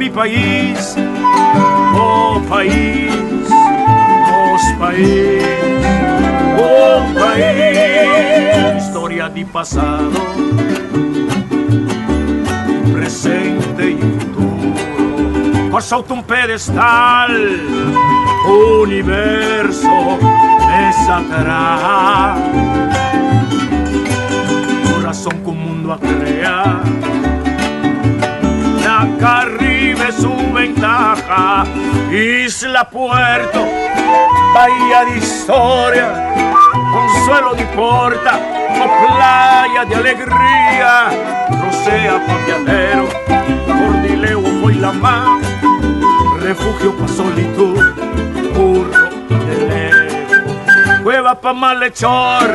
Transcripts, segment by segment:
mi pais, oh pais, nos pais, oh pais. Historia di pasado, presente y futuro. Kòrsou ta un pedestal, universo mesa traha. Kurason ku mundu a krea. Na Caribe su ventaha, Isla Puerto, bahía di historia, consuelo di porta, o playa di alegria, rosea pa viajero, Cordileo foi la mar, refugio pa solitud, burro de lego, cueva pa malhechor,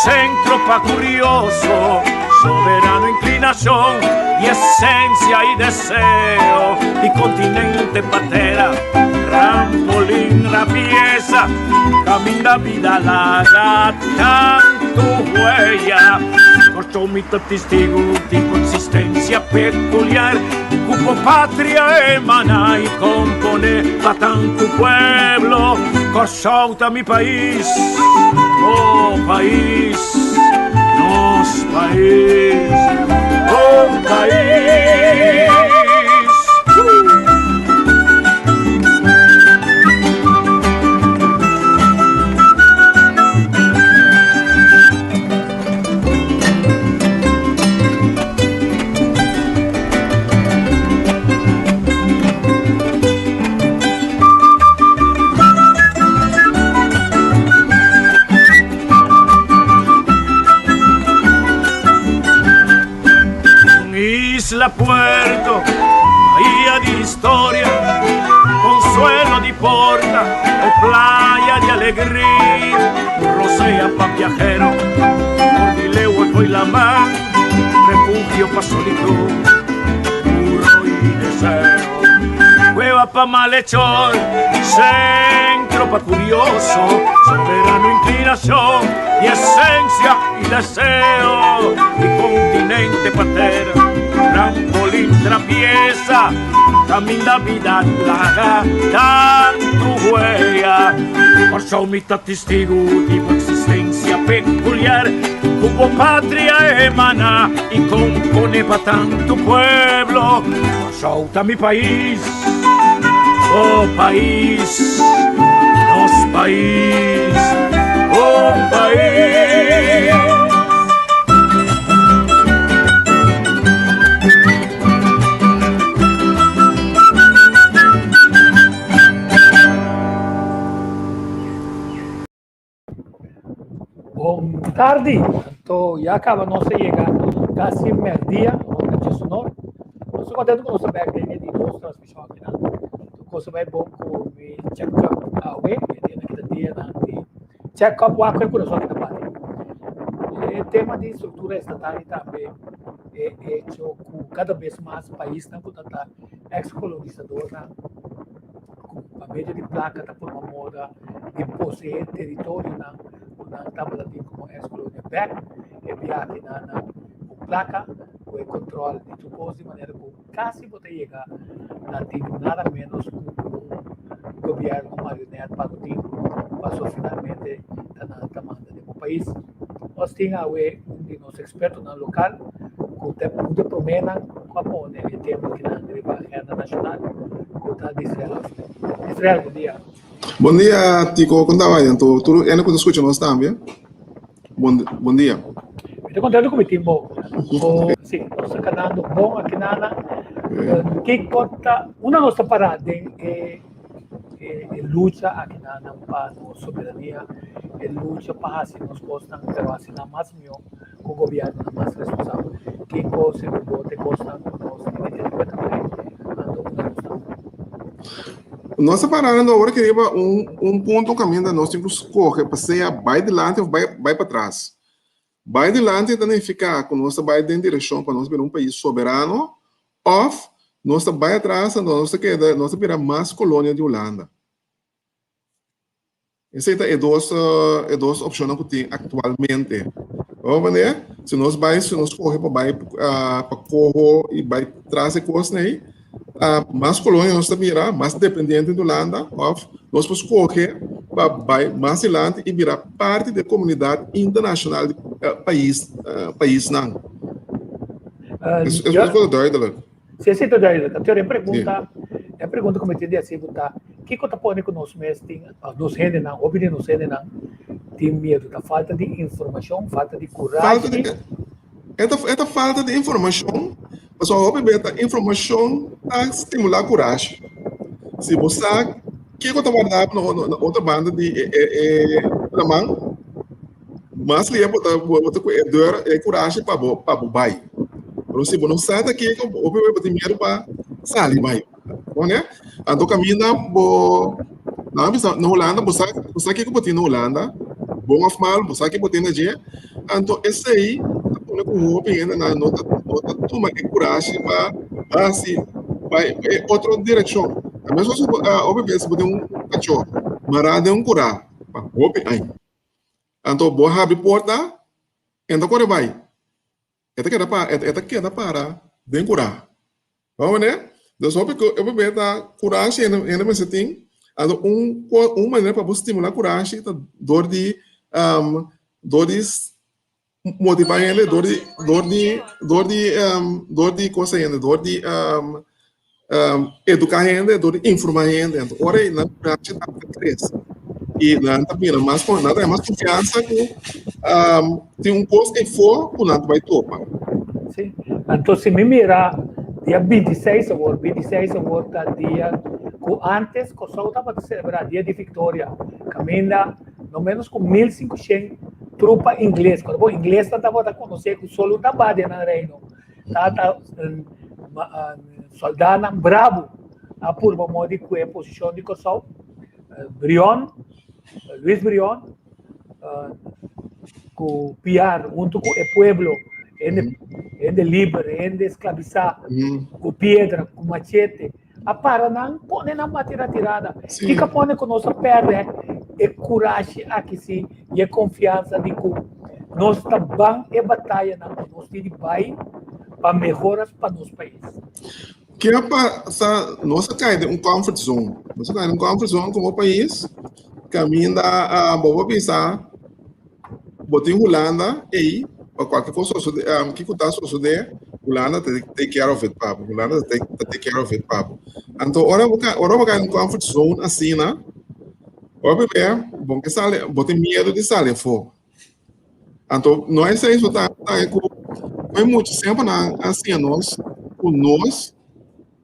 centro pa curioso, soberano inclinación y esencia y deseo, y continente patera, trampolín rapieza, caminda vida laga tanto huella, Corcho mi ta testigo di consistencia peculiar, cupo patria emana y compone pa tanto pueblo, Kòrsou ta mi pais, oh pais, nos pais, oh pais. Isla Puerto, bahía di historia, consuelo di porta o playa di alegria, rosea pa viajero, Cordileo y la mar, refugio pa solitud, puro y deseo. Cueva pa malhechor, centro pa curioso, soberano inclinación y esencia y deseo, y continente patera, trampolín trapieza, caminda vida laga, tanto huella. Kòrsou mi ta testigu di bo existencia peculiar, ku bo patria emana y compone pa tanto pueblo. Kòrsou ta mi pais, oh pais, nos pais, oh pais. Bon tardi, anto ya caba nos a yega casi merdia, ora dje sonor. Nos ta contento cu nos ta bek den e di dos transmision aki nan. Tur cos a bay bon cu mi check up awe, e dianan ki ta dianan di check up wak cu e curason aki ta bati. E tema di structura estatal y tambe e hecho cu cada bes mas paisnan cu ta ta ex colonisadornan ku pa medio di plaka ta forma moda di poseé teritorionan ku nan tabata tin komo ex kolonia bèk. E biaha nan nan ku plaka ku e kontrol di tur kos di manera ku kasi bo ta yega na tin nada ménos ku un gobièrnu marionèt pa ku tin pasobra finalmente ta nan ta manda den bo pais. Nos tin awe un di nos ekspertonan lokal ku ta un di e proménan ku a pone e tema akinan riba agenda nashonal ku ta Disrael Hofner. Disrael, bon dia. Bon dia Tico, kon ta bai? Anto tur hende ku ta skucha nos tambe, bon bon dia. Mi ta kontento ku mi tin bo. Si, nos ta kanando bon akinana. Kiko ta, unda nos ta pará den e e lucha akinanan pa nos soberania, e lucha pa hasi nos kosnan pero hasi nan mas mihó ku gobièrnunan mas responsabel. Kiko segun bo ta e kosnan ku nos tin di tene kuenta ku e ando unda nos ta? Nos ta parando awor aki riba un un punto kaminda nos tin ku skohe pa sea bai dilanti òf bai bai patras. Bai dilanti ta nifiká ku nos ta bai den direkshon pa nos bira un pais soberano òf nos ta bai atras anto nos ta keda nos ta bira mas kolonia di Hulanda. Esei ta e dos e dos opshonnan ku tin aktualmente. Bo manera si nos bai si nos skohe pa bai pa koho i bai tras e kosnan ei. Mas kolonia nos ta bira, mas dependiente di Hulanda, òf nos por skohe pa bai mas dilanti i bira parti di e komunidat internashonal di pais, paisnan. Es es ta duidelijk. Si, esei ta duidelijk. Anto e pregunta, e pregunta ku mi tin di hasi bo ta, kiko ta pone ku nos mes tin, òf nos hendenan, hopi di nos hendenan tin miedu? Ta falta di informashon, falta di kurashi? E ta e ta falta di informashon, pasobra hopi bes ta informashon ta stimulá kurashi. Si bo sa kiko ta warda bo na na otro banda di e e e laman, mas lihe bo ta bo ta ku e dor e kurashi pa bo pa bo bai. Pero si bo no sa ta kiko, hopi bes bo tin miedu pa sali bai. Bo ne? Anto kaminda bo nan a bisa na Hulanda bo sa bo sa kiko bo tin na Hulanda, bon òf mal bo sa ke bo tin na dje, anto esei ta pone ku hopi hendenan no ta no ta tuma e kurashi pa hasi bai e otro direkshon. Ta meskos ku hopi bes bo tin un kachó mará den un kurá pa hopi aña, anto bo habri porta e no ta kore bai. E ta keda pa e ta keda para den kurá. Bo manera? Dus hopi ku hopi bes ta kurashi hende hende mester tin. Anto un un manera pa bo stimulá kurashi ta dor di dor di motivá hende dor di dor di dor di dor di kosa hende dor di eduká hende dor di informá hende. Anto ora ei nan kurashi ta krese i nan ta bira mas nan ta haña mas konfiansa ku tin un kos efo ku nan ta bai topa. Sí, anto si mi mira dia 26 awor, 26 awor ta dia ku antes Kòrsou tabata selebrá dia di viktoria, kaminda no ménos ku 1500 trupa ingles, kòrda bo inglesnan tabata konosé ku solo ta ba den nan reino. Tata soldanan brabu a purba modi ku e posishon di Kòrsou. Brion, Luis Brion, ku Piar huntu ku e pueblo, hende hende liber, hende esklabisá, ku piedra, ku machete, a para nan pone nan bati ratirada. Kiko a pone ku nos a pèrdè e kurashi aki si i e konfiansa di ku nos ta ban e batayanan ku nos tin di bai pa mehoras pa nos pais? Ke a pasa? Nos a kai den un comfort zone. Nos a kai den un comfort zone komo pais kaminda bo por bisa bo tin Hulanda ei pa kualke kos sosode kiko ta sosode Hulanda ta take care of it pa bo Hulanda ta take care of it pa bo. Anto ora bo ora bo kai den un comfort zone asina hopi bia bo ke sali bo tin miedu di sali afó. Anto no esei so ta ku muchu semper nan a siña nos ku nos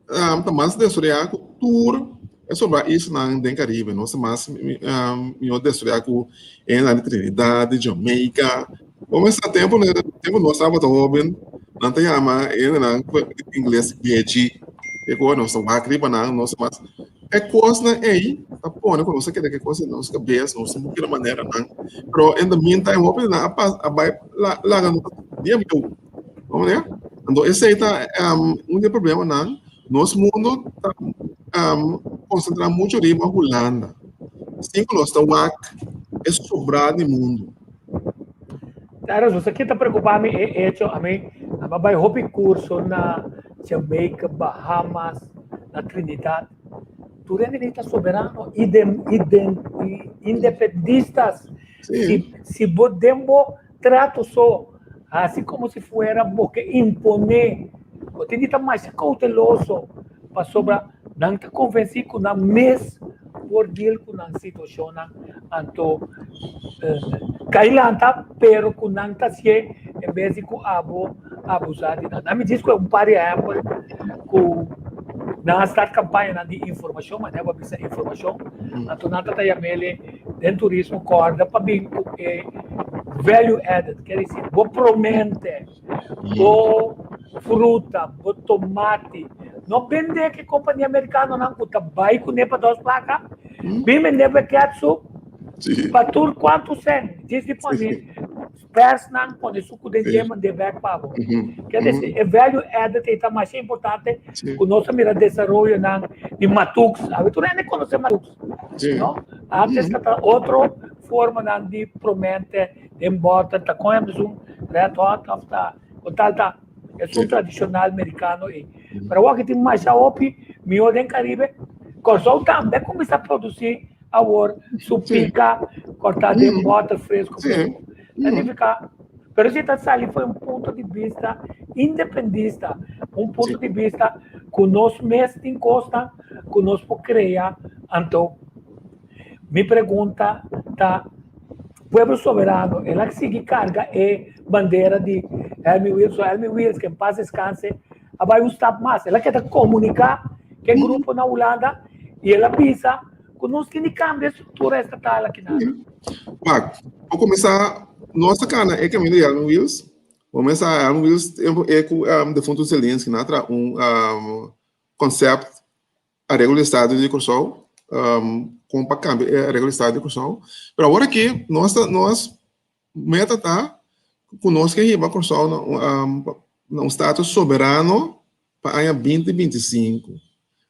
ta mas desoreá ku tur e sobra islanan den Caribe. Nos ta mas mihó desoreá ku e nan di Trinidad, di Jamaica. Bo mester sa tempu tempu nos tabata hóben nan ta yama e nan ku ingles veggie. E ku nos ta wak riba nan, nos ta mas e kosnan ei ta pone ku nos ta keda ku e kos den nos kabes, nos ta buska maneranan. Pero in the meantime hopi di nan a pas a bai laga nos bien bieu. Anto esei ta un di e problemanan. Nos mundo ta konsentrá muchu riba Hulanda, sin ku nos ta wak e sobrá di mundu. Claro, so esaki ta preocupa mi e hecho, ami a bai hopi curso na Jamaica, Bahamas, na Trinidad. Tur hende ta soberano, independistas. Si, si bo den bo Trato so, hasi komo si fuera bo ke imponé. Bo tin di ta masha kouteloso pasobra nan ta konvensí ku nan mes por deal ku nan situashonnan. Anto kai lanta pero ku nan ta hasié en bes di ku abo abusá di nan. Nan mi djis ku un par di ehèmpel ku nan a start kampañanan di informashon, manera bo a bisa informashon, anto nan ta ta yam'el Den turismo kòrda pa bin ku e value added, ker disi bo promente, bo fruta, bo tomati, no bende ke kompania merikanonan ku ta bai kuné pa dos plaka, bin bende bo e ketchup pa tur kuantu sèn, djis di pone Persnan pone su ku den dje mand'é bèk pa bo. Ker desi, e value added ei ta masha importante ku nos a mira desaroyonan di Matux. Awe tur hende konosé Matux, no? Antes ta ta otro formanan di promente den bòter, ta kon esun Red Hot òf ta kon tal ta. Esun tradishonal merikano ei. Pero awor aki tin masha hopi mihó den Karibe. Kòrsou tambe a kuminsá produsí awor su pika kòrtá den bòter fresku fresku. Ta nifiká, pero si ta sali for un punto di bista independista, un punto di bista ku nos mes tin kosnan ku nos por krea, anto Mi pregunta ta, Pueblo Soberano, el a sigui carga e bandera di Helmi Wiels o Helmi Wiels, que en paz descanse, a bai un stap mas. El a keda comunica cu e grupo na Hulanda y el a bisa cu nos tin di cambia e structura estatal aki na. Wak, bo cuminsa, nos a cana e camino di Helmi Wiels, bo cuminsa Helmi Wiels tempo e cu defunto Zelensky nan a traha un concept Areglo di Estado di Kòrsou, kon pa kambia e Areglo di Estado di Kòrsou. Pero awor aki nos ta nos meta ta ku nos ke hiba Kòrsou na un na un status soberano pa aña 2025.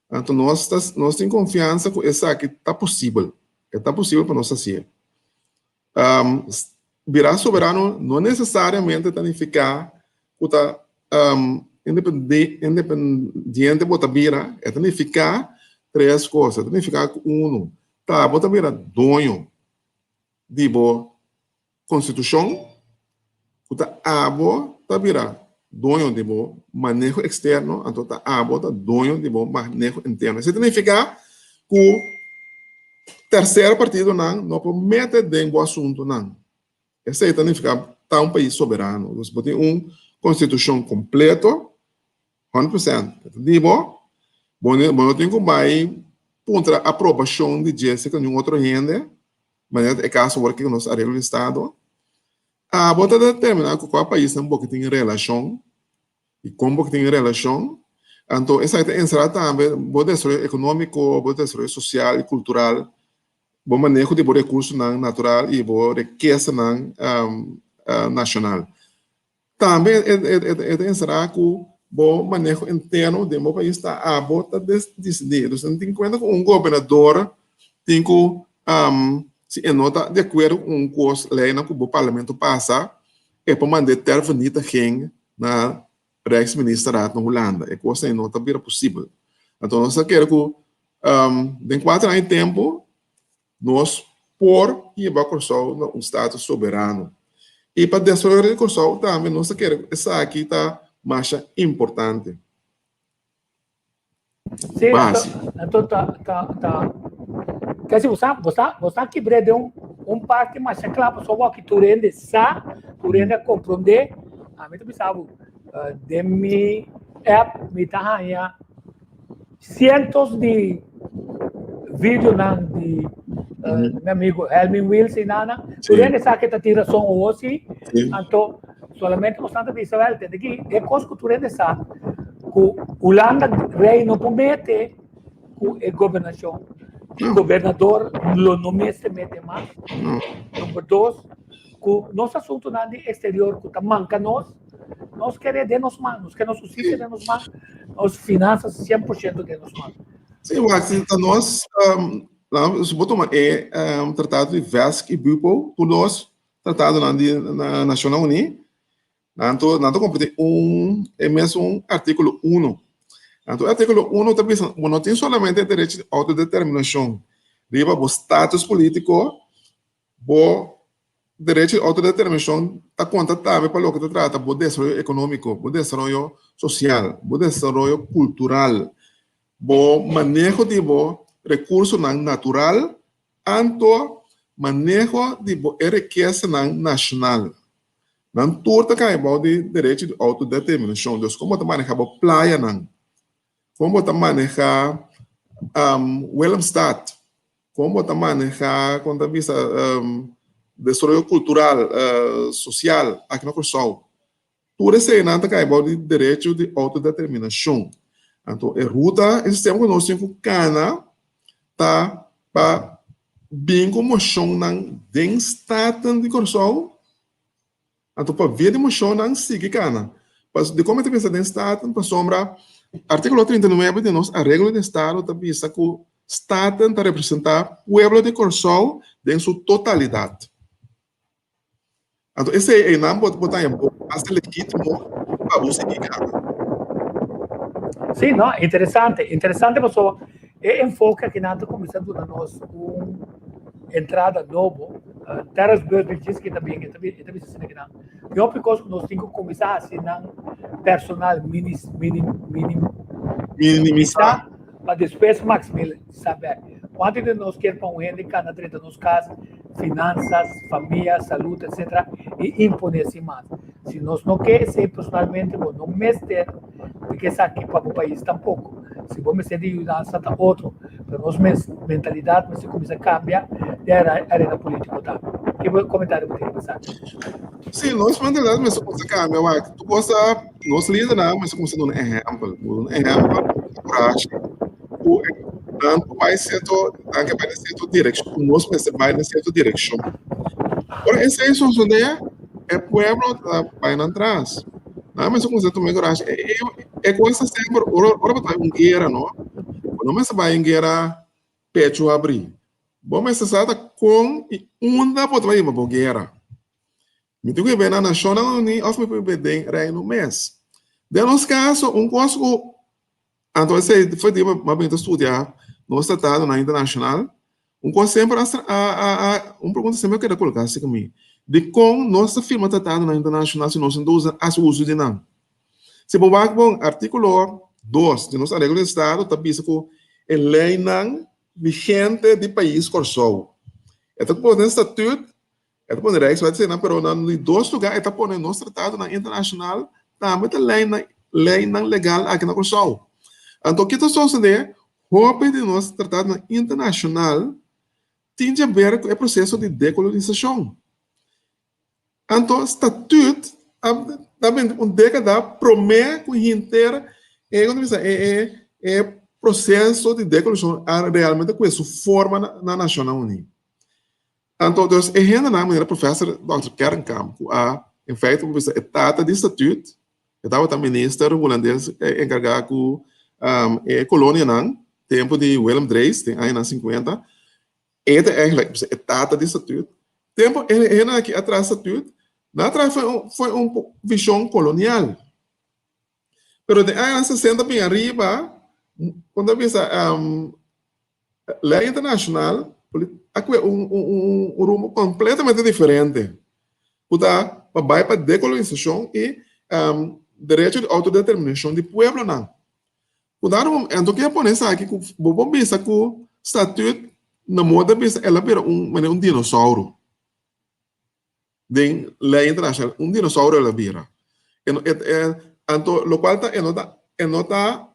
Anto nos ta nos tin konfiansa ku esaki ta posibel, e ta posibel pa nos hasié. Bira soberano no nesesariamente ta nifiká ku ta independiente bo ta bira, e ta nifiká tres kos. E ta nifiká ku unu, ta bo ta bira doño di bo konstitushon, ku ta abo ta bira doño di bo maneho eksterno, anto ta abo ta doño di bo maneho interno. Esei ta nifiká ku terser partidonan no por mete den bo asuntunan. Esei ta nifiká ta un pais soberano. Dus bo tin un konstitushon kompleto, 100%, ta di bo, bo no tin ku bai puntra aprobashon di dje serka niun otro hende, manera ta e kaso awor ku nos areglo di estado. Abo ta determiná ku kua paisnan bo ke tin relashon i kon bo ke tin relashon. Anto esaki ta enserá tambe bo desaroyo ekonómiko, bo desaroyo sosial i kultural, bo maneho di bo rekursonan natural i bo rikesanan nashonal. Tambe e ta enserá ku bo maneho interno den bo pais ta abo ta disidí. Entonces tin kuenta ku un gobernador tin ku Si e no ta di akuerdo ku un kos leinan ku bo parlamento pasa, e por mand'é ter vernietiging na Rijksministerraad na Hulanda. E kos ei no ta bira posibel. Anto nos ta kere ku den kuater aña di tempu nos por hiba Kòrsou na un status soberano. I pa desaroyo di Kòrsou tambe nos ta kere ku esaki ta masha importante. Sí, Base. anto ta ta ta kasi bo sa bo sa bo sa kibr'é den un un parti masha kla pasobra wak tur hende sa, tur hende a komprondé. Ami ta bisa bo den mi app mi ta haña sientos di videonan di mi amigo Helmin Wiels i nana. Tur hende sa ke ta tin rason awor si. Anto solamente bo sa ta bisa wèl tende ki e kos ku tur hende sa ku Hulanda rei no por mete ku e gobernashon. Gobernador lo no mester mete mas. Number dos, ku nos asuntunan di eksterior ku ta manka nos, nos kere den nos man, nos kere nos hustisia den nos man, nos finansas 100% den nos man. Sí, wak, si ta nos, si bo tuma e tratado di VESC i BUPO, tur dos tratadonan di Nashonnan Uní, Nan to nan ta kompartí un e mesun artíkulo uno. Anto e artíkulo uno ta bisa bo no tin solamente e derecho di outodeterminashon riba bo status polítiko, bo derecho di outodeterminashon ta konta tambe pa loke ta trata bo desaroyo ekonómiko, bo desaroyo sosial, bo desaroyo kultural, bo maneho di bo rekursonan natural, anto maneho di bo e rikesanan nashonal. Nan tur ta kai bou di derecho di outodeterminashon. Dus kon bo ta maneha bo playanan, kon bo ta maneha Willemstad, kon bo ta maneha kon ta bisa desaroyo kultural, sosial aki na Kòrsou. Tur eseinan ta kai bou di derecho di outodeterminashon. Anto e ruta, e sistema ku nos tin ku kana ta pa bin ku moshonnan den Staten di Kòrsou. Anto pa via di moshonnan sigui kana. Dikon mi ta bisa den Staten? Pasobra artíkulo 39 di nos Areglo di Estado ta bisa ku Staten ta representá pueblo di Kòrsou den su totalidat. Anto esei einan bo bo ta haña bo base legítimo. pa bo sigui gana. Sí, no, interesante, interesante pasobra e enfoke aki nan ta kuminsá duna nos un entrada nobo. Terrence Busby djis ki ta bin, e ta e ta bisa asina ki nan, tin hopi kos ku nos tin ku kuminsá hasi nan personal minis mini mini Minimisá. pa despues maximalisá bèk. Kuantu di nos kier pa un hende kana drenta nos kas, finansas, famia, salud, etcetera, i imponé sin mas? Si nos no ke esei personalmente, bo no mester di ke esaki pa bo pais tampoko. Si bo mester di yudansa ta otro, pero nos mes mentalidat mester kuminsá kambia den arena polítiko tambe. Ki bo komentario bo tin riba esaki? Sí, nos mentalidat mester kuminsá kambia. Wak, tur kos ta nos lidernan mester kuminsá duna ehèmpel. Duna ehèmpel ku kurashi ku nan por bai sierto, nan ke bai den sierto direkshon, ku nos mester bai den sierto direkshon. Ora esei sosodé, e pueblo ta bai nan tras. Nan mester kuminsá tuma e kurashi. E kos ta semper ora ora bo ta bai un guera no, bo no mester bai un guera pechu habrí. Bo mester sa ta kon i unda bo ta bai hiba bo guera. Mi tin ku hib'é na Nashonnan Uní òf mi por hib'é den Reino mes. Den nos kaso, un kos ku anto esei for di mi a bin ta studia nos tratadonan internashonal, Un kos semper a a un pregunta semper a keda kologá aserka mi, dikon nos ta firma tratadonan internashonal si nos no ta usa hasi uso di nan? Si bo wak bon, artíkulo dos di nos Areglo di Estado ta bisa ku e leinan vigente di pais Kòrsou. E ta pone statut, e ta pone Rijkswet eseinan, pero na di dos lugá e ta pone nos tratadonan internashonal tambe ta leinan leinan legal aki na Kòrsou. Anto ki ta sosodé? Hopi di nos tratadonan internashonal tin di haber ku e proseso di dekolonisashon. Anto statut a ta bini un dekada promé ku hinter e ku ta bisa e e e proseso di dekolonisashon a realmente kue su forma na Nashonnan Uní. Anto dus e hendenan manera Professor Dòkter Kernkamp ku a in feite por bisa e tata di statut, e tabata minister hulandes enkargá ku e kolonianan tempu di Willem Drees den añanan sinkuenta, e ta eigenlijk bisa e tata di statut. Tempu e hendenan aki a traha statut, nan a traha for un vishon kolonial. Pero den añanan sesenta bin ariba, kon ta bisa Lei internashonal a kue un rumbo kompletamente diferente ku ta pa bai pa dekolonisashon i derecho di outodeterminashon di pueblonan. Ku dado momento ke a pone esaki ku bo por bisa ku statut na moda bisa el a bira un manera un dinosauro den lei internashonal, un dinosauro el a bira. Anto lokual ta e no ta e no ta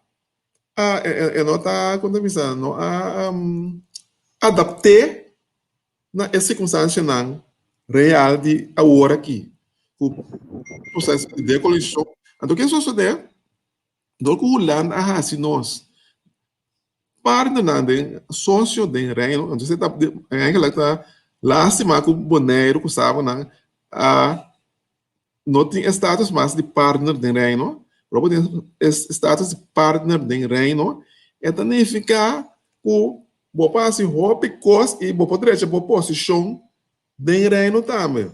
a e no ta kon ta bisa no a adapt'é na e sirkunstansianan real di awor aki ku proseso di dekolonisashon. Anto ke sosodé dor ku Hulanda a hasi nos partnernan den sosio den Reino anto esei ta eigenlijk ta lastima ku Boneiru ku Saba nan a no tin e status mas di partner den Reino, pero bo tin e status di partner den Reino, e ta nifiká ku bo por hasi hopi kos i bo por drecha bo posishon den Reino tambe.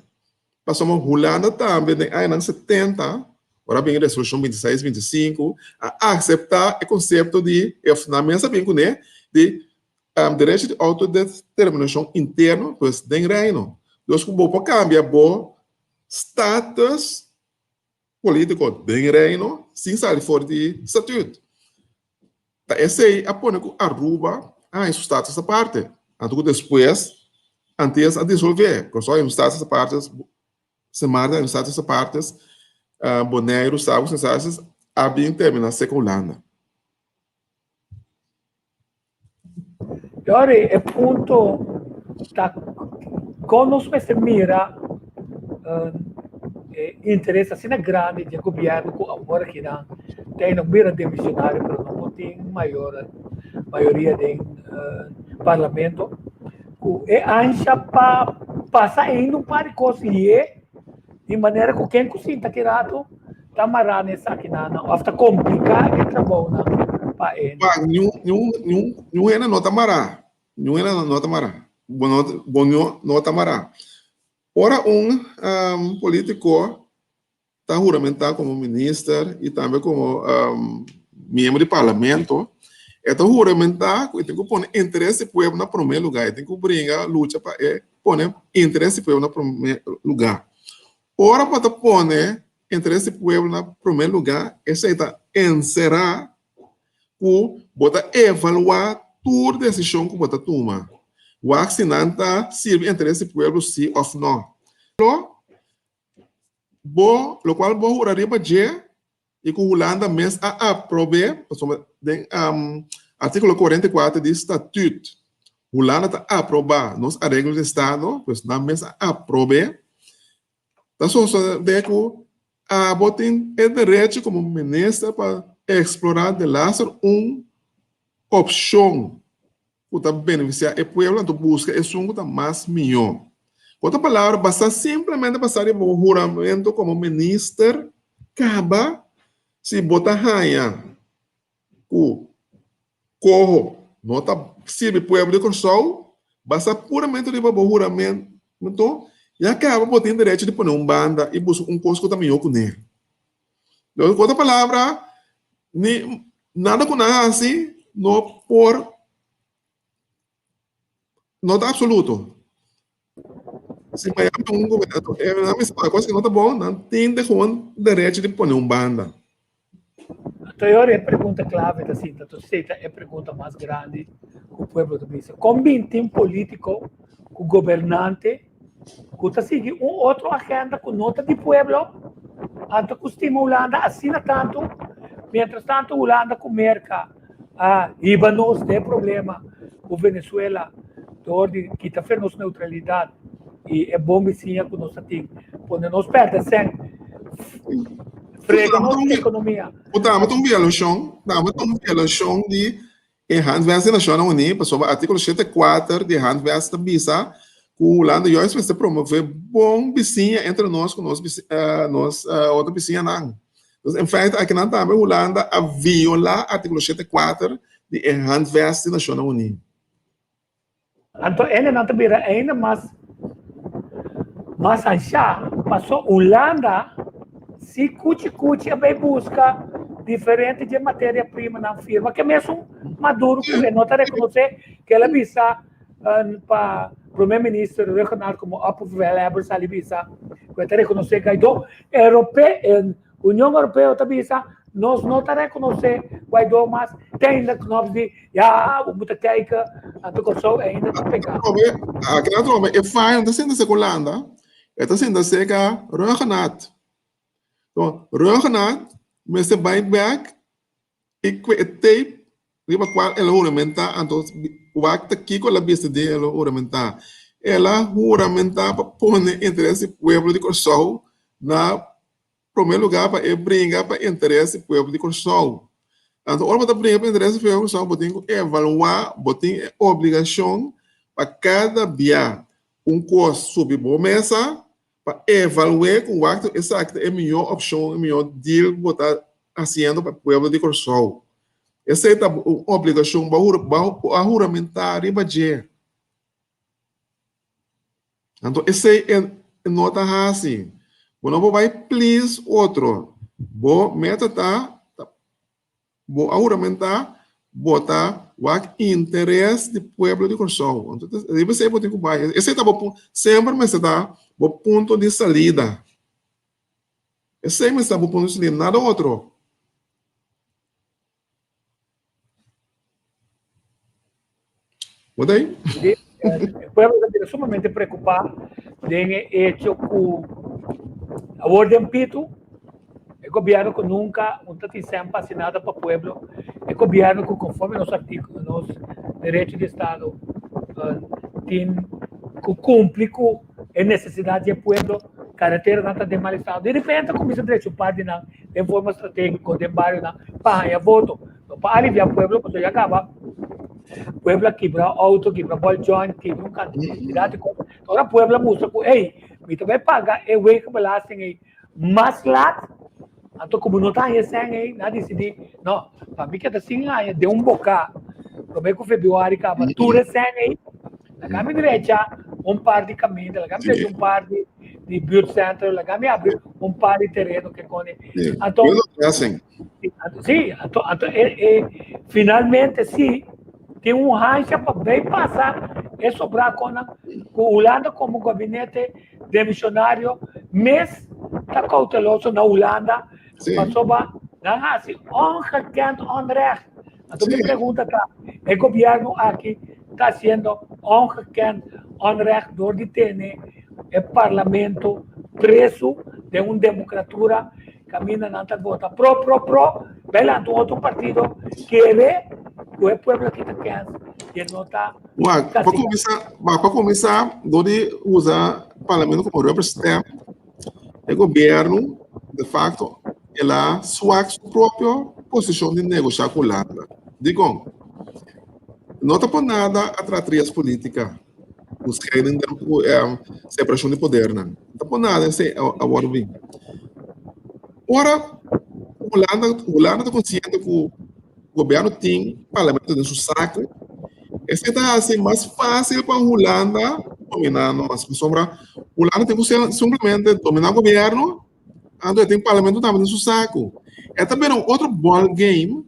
Pasobra Hulanda tambe den añanan setenta, ora a bin e resolushon bintiseis bintisinku, a akseptá e konsepto di, òf nan mes a bin kuné, di derecho di outodeterminashon interno, pues den Reino. Dus ku bo por kambia bo status politico den Reino sin sali for di statuut. Ta esey a pone cu Aruba a haña su status aparte. Anto cu despues Antillas a disolve. Curaçao haña un status aparte, Sint Maarten haña un status aparte, Boneiru, Saba, Sint Eustatius a bin termina seco Hulanda. Yori, e punto ta kon nos mester mira e interes asina grandi di e gobièrnu ku awor akinan ta e no bira demisionario pero no por tin mayor mayoria den parlamento ku e ansha pa pasa ainda un par di kos lié di manera ku ken ku sinta aki rato ta mará na esakinan òf ta kompliká e trabounan pa e. Pa niun hende no ta mará, niun hende no ta mará, bo no bo no ta mará. Ora un polítiko. ta huramentá komo minister i tambe komo miembro di parlamento, e ta huramentá ku e tin ku pone interes di pueblo na promé lugá, e tin ku bringa, lucha pa e pone interes di pueblo na promé lugá. Ora bo ta pone interes di pueblo na promé lugá, esei ta enserá ku bo ta evaluá tur desishon ku bo ta tuma. Wak si nan ta sirbi interes di pueblo sí òf nò. Bo, lokual bo hura riba dje i ku Hulanda mes a aprob'é, pasobra den artíkulo 44 di Statüt, Hulanda ta aprobá nos areglo di estado, pues nan mes a aprob'é, ta sosodé ku abo tin e derecho komo minister pa eksplorá delaster un opshon ku ta benefisiá e pueblo, anto buska esun ku ta mas mihó. Ku otro palabra, basta simplemente pasá riba bo huramento komo minister kaba si bo ta haña ku koho no ta sirbi pueblo di Kòrsou, basa puramente riba bo huramento, ya kaba bo tin derecho di pone un banda i buska un kos ku ta mihó kuné. Ku otro palabra, ni nada ku nan hasi no por no ta absoluto. Si Miami un gobernador, e nan mester paga cos ki no ta bon, nan tin de gewoon derecho di pone un banda. Anto e ora e pregunta clave ta sinta, to esei ta e pregunta mas grandi cu pueblo ta bisa. Con bin tin politico cu gobernante cu ta sigui un otro agenda cu no ta di pueblo, anto cu stima Hulanda asina tanto, mientras tanto Hulanda cu Merca a hiba nos den problema cu Venezuela door di kita fe nos neutralidad y e bon bisiña cu nos a tin, pone nos perde cen, frega nos economia. Cu tambe ta un violacion, tambe ta un violacion di e Handwet di Nacionnan Uní, pasobra artículo 74 di e Handwet ta bisa cu Hulanda juist mester promove bon bisiña entre nos cu nos nos otro bisiñanan. Dus in feite akinan tambe Hulanda a violá artíkulo 74 di e Handvest di Nashonnan Uní. Anto hendenan ta bira ainda mas mas anshá paso Hulanda si kuchi kuchi a bai buska diferente dje materia primanan firma ke mesun Maduro ku e no ta rekonosé ke el a bisa pa Prome Minister Rhuggenaath komo opperbevelhebber sali bisa ku e ta rekonosé Guaidó. Europe, Union Europeo ta bisa nos no ta rekonosé Guaidó mas te ainda Knops di ya bo ta kijken anto Kòrsou ainda ta pegá. Aki atrobe e fayo no ta sinta serka Hulanda, e ta sinta serka Rhuggenaath. Rhuggenaath mester bai bek I ku e tape riba kual el a huramentá, anto wak ta kiko el a bisa den el a huramentá. El a huramentá pa pone interes di pueblo di Kòrsou na promé lugá, pa e bringa pa interes di pueblo di Kòrsou. Anto ora bo ta bringa pa interes di pueblo di Kòrsou, bo tin ku evaluá, bo tin e obligashon pa kada bia un kos subi bo mesa, pa evalu'é ku wak ta esaki ta e mihó opshon, e mihó deal ku bo ta hasiendo pa pueblo di Kòrsou. Esei ta un obligashon bo a huramentá riba dje. Anto esei e no ta hasi. Bo no por bai please otro. Bo meta ta Bo a huramentá bo ta wak interes di pueblo di Kòrsou. Anto riba esei bo tin ku bai. Esei ta bo punto, semper mester ta bo punto di salida. Esei mester ta bo punto di salida, nada otro. Bo ta ei? E pueblo ta bira sumamente preokupá den e echo ku awor den pitu e gobièrnu ku nunka un ta tin sèn pa hasi nada pa pueblo, e gobièrnu ku konforme nos artíkulo, nos derecho di estado tin ku kumpli ku e nesesidat di e pueblo, kareteranan ta den mal estado. Di repente kuminsá drecha un par di nan den forma stratégiko den barionan pa haña voto. No pa aliviá pueblo pasobra ya kaba pueblo a kibra auto, kibra ball joint, kibra un kantidat di kos. Ora pueblo a mustra ku ey, mi ta bai paga e wegenbelasting ey mas lat, anto komo no ta haña e sèn ey, nan a disidí, no, pa mi keda sin haña den un boká promé ku febrüari kaba tur e sèn ey, laga mi drecha un par di kaminda, laga mi drecha un par di. di buurtcentrum, laga mi abri un par di tereno ke kone. Anto, sí, anto, anto e, e, finalmente sí, tin un hansha pa bay pasa e sobra konan ku Hulanda komo gabinete demisionario mes ta kouteloso na Hulanda pasobra nan hasi ongekend onrecht. Anto mi pregunta ta, e gobierno aki ta haciendo ongekend onrecht door di tene e parlamento preso den un democratura caminda nan ta vota pro pro pro, bay lanta un otro partido kere cu e pueblo aki ta kens y e no ta Wak, pa cuminsa, wak, pa cuminsa, door di usa parlamento como rubber stamp, e gobierno de facto el a swak su propio posicion di negosha cu Hulanda. Dicon? No ta por nada a traha trias politica cu scheiding den cu separacion di podernan. No ta por nada esey a wordo bin. Ora Hulanda, Hulanda ta consciente cu gobierno tin parlamento den su saco, esey ta haci mas facil pa Hulanda domina nos, pasobra Hulanda tin cu simplemente domina gobierno, anto e tin parlamento tambe den su saco. E ta bira un otro ball game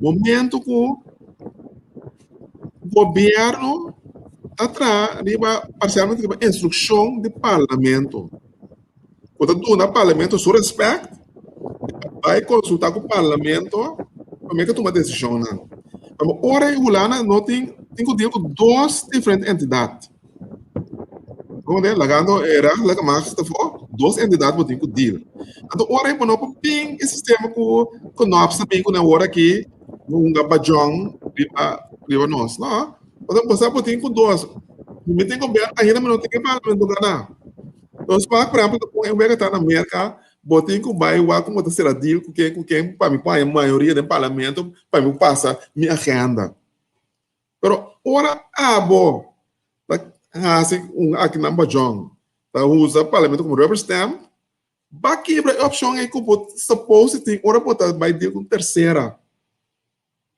momento cu gobierno ta traha riba parcialmente riba instruccion di parlamento. Bo ta duna parlamento su respect, bai consulta cu parlamento prome cu tuma decisionnan. Pasobra ora e Hulanda no tin tin cu deal cu dos diferente entidad. Comprende? Lagando e rechterlijke macht afo, dos entidad bo tin cu deal. Anto ora bo no por bin e sistema cu cu Knops ta bin cu nan ora aki hunga bajon riba riba nos. No, pasobra bo sa bo tin cu dos. Mi tin gobierno ainda mi no tin e parlamento gana. Nos wak, por ehempel, ku un wega ta na Merka, bo tin ku bai wak ku bo ta sera deal ku ken ku ken pa mi por haña mayoria den parlamento pa mi por pasa mi agenda. Pero ora abo ta hasi un akinan bajon, ta usa parlamento komo rubber stamp, ba kibra e opshon ei ku bo suppose tin ora bo ta bai deal ku un tersera.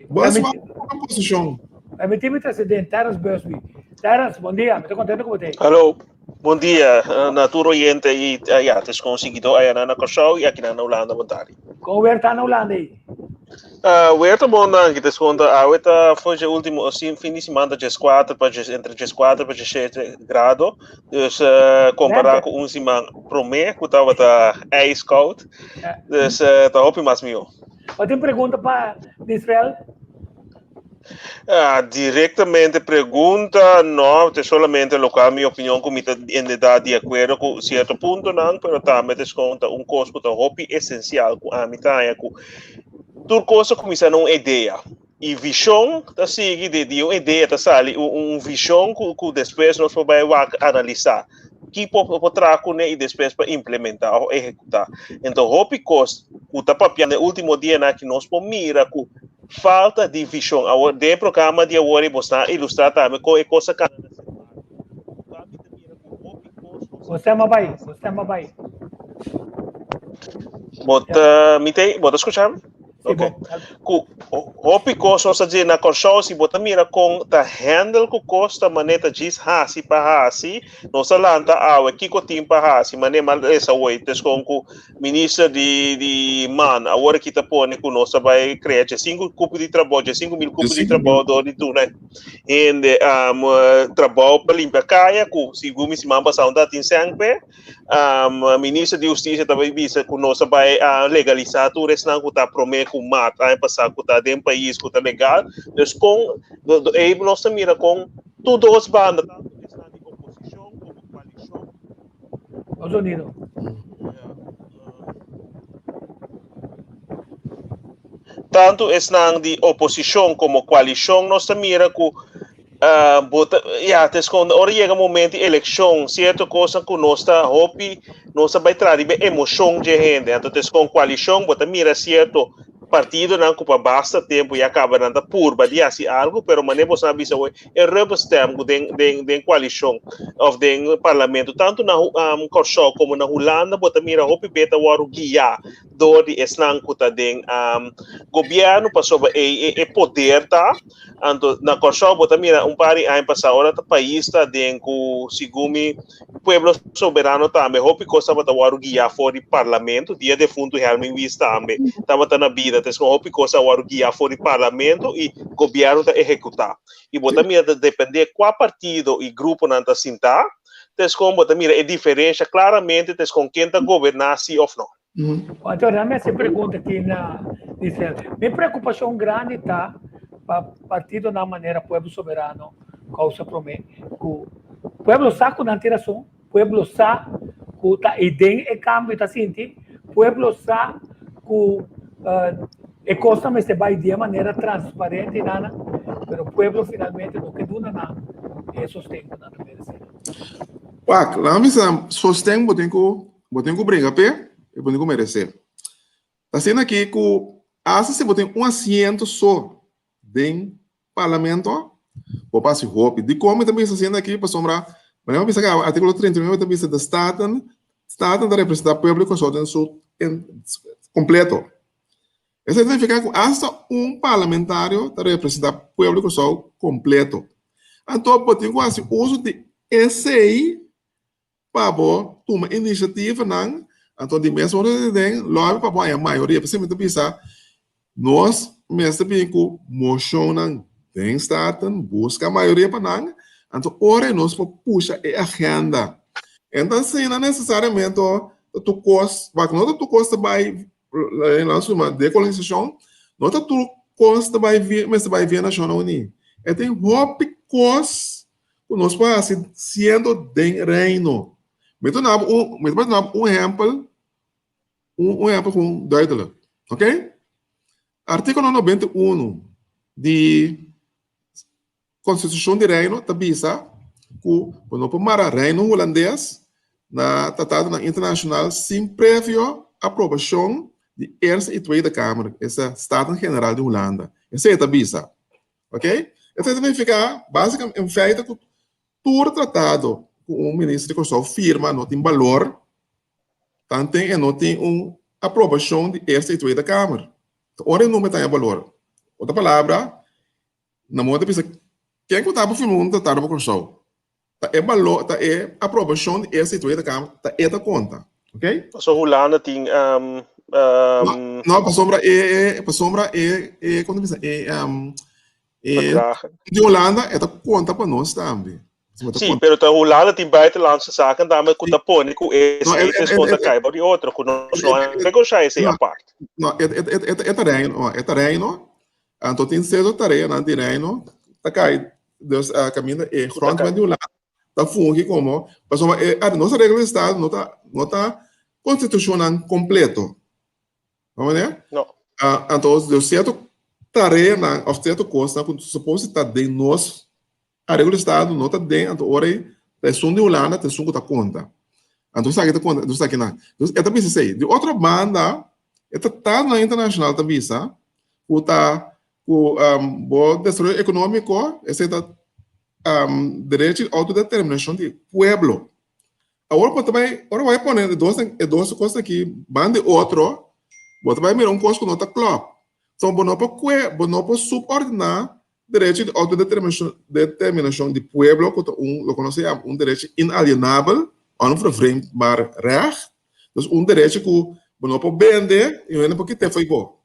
Bo a suma un posishon. Permití mi presidente Terence Busby. Terence, bon dia. Mi ta contento cu bo ta. Hallo, bon dia na tur oyente y ya, tes con siguidor aya na Kòrsou y aki na Hulanda bon tardi. Con weer ta na Hulanda ei? Weer ta bon danki, tes con ta awe ta for dje ultimo fin di siman ta 14 pa entre 14 pa 17 grado, dus compara cu un siman prome cu tabata ijskoud, dus ta hopi mas miho. Bo tin pregunta pa Israel? Ah, directamente pregunta, no, te solamente locual mi opinion cu mi ta inderdaad di acuerdo cu cierto puntonan, pero tambe te sconta un cos cu ta hopi esencial cu ami ta haña cu tur cos ta cuminsa na un idea y vision ta sigui di, di un idea ta sali un, un vision cu, cu despues nos por bay wak analisa. ki por por traha kuné i despues pa implementá òf ehekutá. Enton hopi kos ku ta papia den último dianan aki nos por mira ku falta di vishon. Awor den e programa di awor ei bo sta ilustrá tambe kon e kos a kana na Sint Maarten. Ku ami ta mira ku hopi kos nos Bo stem a bai, bo stem a bai. Bo ta mi ta bo ta skucha mi? Ok. Ku hopi kos nos ta dje na Kòrsou, si bo ta mira kon ta handle ku kos ta manera ta djis hasi pa hasi, nos ta lanta awe kiko tin pa hasi, manera m'a lesa awor tes kon ku minister di di man awor aki ta pone ku nos ta bai krea 5 kupo di trabou, 5.000 kupo di trabou dor di duna hende trabou pa limpia kaya ku segun mi siman pasá un ta tin sèn p'e. Um, minister di Justicia ta bai bisa ku nos a bai a legalisá tur esnan ku ta promé ku mart aña pasá ku ta den pais ku ta legal. Dus kon do, do, ei nos ta mira kon tur dos banda, tantu esnan di oposishon komo koalishon. O sonido. Tantu esnan di oposishon komo koalishon nos ta mira ku Uh, bo ta, ja, het is gewoon, ora yega momento di eleccion, cierto cosa ku nos ta hopi, nos ta bai tra riba emocion dje hende. Anto het is gewoon coalicion, bo ta mira cierto partidonan ku pa basta tempo ya caba nan ta purba di hasi algo, pero mane bo sa bisa hoy, e rubber stamp ku den, den, den coalicion of den parlamento, tanto na um, Kòrsou como na Hulanda, bo ta mira hopi be ta wòrdu guiá. dor di esnan ku ta den gobièrnu pasobra e e poder ta. Anto na Kòrsou bo ta mira un par di aña pasá ora ta pais ta den ku segun mi Pueblo Soberano tambe hopi kos tabata wòrdu guiá for di parlamento, dia defuntu Helmin Wies tambe tabata na bida, ta esei hopi kos a wòrdu guiá for di parlamento i gobièrnu ta ehekutá. I bo ta mira ta dependé kua partido i gruponan ta sintá, ta eskon bo ta mira e diferensha klaramente ta eskon ken ta goberná si òf no. Anto nan mester pregunta aki na Israel. Mi preocupacion grandi ta pa partidonan manera Pueblo Soberano causa prome cu pueblo sa cu nan tin rason, pueblo sa cu ta eyden e cambio ta sinti, pueblo sa cu e cosnan mester bay di e manera transparente nana, pero pueblo finalmente no ke duna nan e sosten cu nan ta merece. Wak, laga mi bisa sosten bo tin cu Bo tin ku bringa p'e i bo tin ku meresé. Ta asina aki ku asta si bo tin un asiento so den parlamento, bo por hasi hopi. Dikon mi ta bisa asina aki? Pasobra manera mi a bisa kaba, artíkulo 39 ta bisa de Staten, Staten ta representá pueblo di Kòrsou den su kompleto. Esei ta nifiká ku asta un parlamentario ta representá pueblo di Kòrsou kompleto. Anto bo tin ku hasi uso di esei pa bo tuma inisiativanan, anto di mes ora di den lobby pa bo haña mayoria. P'esei mi ta bisa, nos mester bin ku moshonnan den Staten, buska mayoria pa nan, anto ora nos por pusha e agenda. E no ta asina nesesariamente ta tur kos, wak no ta tur kos ta bai, nan suma dekolonisashon, no ta tur kos ta bai mester bai via Nashonnan Uní. E tin hopi kos ku nos por hasi siendo den Reino. Mi ta duna bo un, mi ta duna bo un ehèmpel, un un ehèmpel ku duidelijk, oké? Artíkulo 91 di Konstitushon di Reino ta bisa ku bo no por mara Reino Hulandes na tratadonan internashonal sin previo aprobashon di Eerste i Tweede Kamer, esta Staten-Generaal di Hulanda. Esei ta bisa. Ok? Esei ta nifiká básikamente en feite ku tur tratado ku un minister di Kòrsou firma no tin balor tanten e no tin un aprobashon di Eerste i Tweede Kamer. Ta ora e number ta haña balor. Otro palabra, na moda di bisa ken ku ta por firma un tratado pa Kòrsou? Ta e balor, ta e aprobashon di Eerste i Tweede Kamer ta e ta konta. Ok? Pasobra Hulanda tin No, no, pasobra e, e, pasobra e, e, kon ta bisa, e, e, Verdragen. di Hulanda e ta konta pa nos tambe. Pasobra ta Sí, konta. pero ta Hulanda tin buitenlandse zaken tambe ku ta pone ku No, esei e, e, despues e, ta e, kai bou di otro, ku nos no e, a e, negoshá esei no, apart. no, e, e, e, e, e ta reino, e ta reino, Anto tin cierto tareanan di Reino ta cay, dus caminda e grondwet di Hulanda ta fungi como, pasobra e nos areglo di estado no ta no ta constitucionnan completo. Bo mane? No. Anto dus cierto tareanan of cierto cosnan cu suppose ta den nos Areglo di estado no ta den, anto ora ei ta esun di Hulanda ta esun ku ta konta. Anto esaki ta konta, anto esaki nan. Dus e ta bisa esei. Di otro banda, e tratadonan internashonal ta bisa ku ta ku bo desaroyo ekonómiko esei ta derecho di outodeterminashon di pueblo. Awor bo ta bai, ora bo bai pone e dos e dos kos aki banda di otro, bo ta bai mira un kos ku no ta klòp. So bo no por kue, bo no por subordiná Derecho di outodeterminashon di pueblo ku ta un loke nos ta yama un derecho inalienabel, onvervreemdbaar recht, dus un derecho ku bo no por bende i hende por kit'é fo'i bo.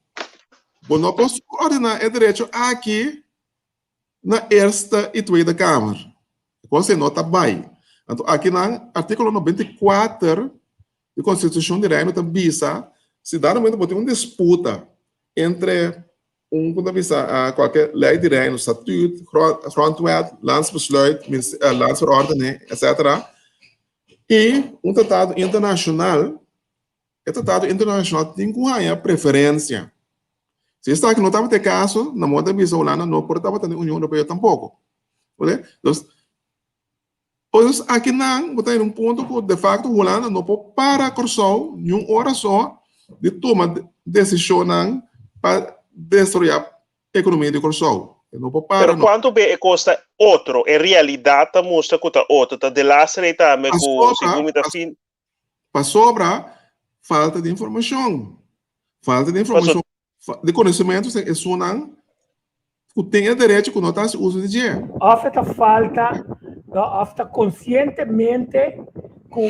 Bo no por subordiná e derecho aki na Eerste i Tweede Kamer. E kos ei no ta bai. Anto akinan artíkulo 94 di Konstitushon di Reino ta bisa si dado momento bo tin un disputa entre Un ku ta bisa kualke lei di Reino, statuut, grondwet, landsbesluit, landsverordening, etcetera, i un tratado internashonal, e tratado internashonal tin ku haña preferensia. Si esaki no tabata e kaso, na moda di bisa Hulanda no por tabata den Union Europeo tampoko. Dus, Pues akinan bo ta hera un punto ku de facto Hulanda no por para Kòrsou niun ora so di tuma desishonnan pa desaroyá ekonomia di Kòrsou. E no por para Pero no. kuantu be e kos ta otro, e realidat ta mustra ku ta otro. Ta delaster ei tambe ku Pasobra, segun mi ta fin. pasobra falta di informashon. Falta di informashon, di konosementu esei esunnan ku tin e derecho ku no ta hasi uso di dje. Òf e ta falta, no, òf ta konsientemente ku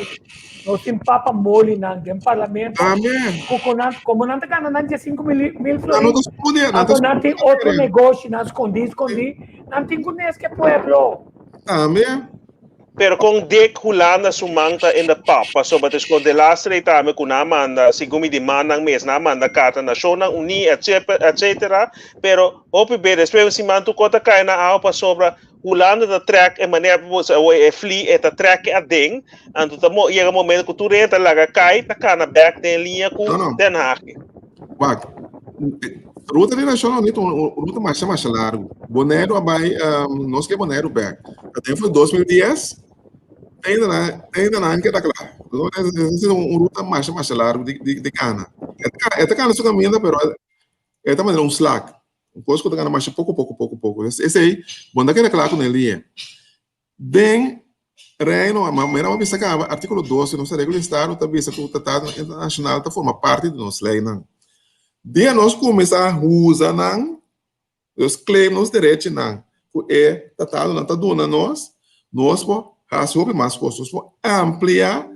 nos tin papa molinan den parlamento Tambe. ku ku nan komo nan ta gana nan diesinku mil mil Nan no florin, ta studia, nan ta anto nan tin studia otro negoshinan skondí skondí, nan tin ku neske pueblo. Tambe. Pero kon dik Hulanda su man ta in de pap? Pasobra ta esco delastre ei tambe ku nan a manda, segun mi di mannan mes, nan a manda karta Nashonnan Uní etcetera. Pero hopi be despues un siman tur kos ta kai na awa pasobra Hulanda ta trek e manera e fli e ta trek e aden, anto ta yega momento ku tur hende ta laga kai ta kana bek den liña ku Den Haag. Wak, ruta di Nashonnan Uní ta un ruta masha masha largu. Boneiru a bai, nos ke Boneiru bek. Ta den for 2010, te ainda nan, te ainda nan keda kla. Esei ta un ruta masha masha largu di kana. E ta kana su kaminda pero e ta manera un slak. Un kos ku ta kana masha poko poko poko poko. Esei bo no ta keda kla ku nan liña. Den Reino, manera bo a bisa kaba, artíkulo 12 di nos Areglo di Estado ta bisa ku tratadonan internashonal ta forma parti di nos leinan. Dia nos kuminsá usa nan, nos claim nos derechinan ku e tratadonan ta duna nos, nos por hasi hopi mas kos. Nos por amplia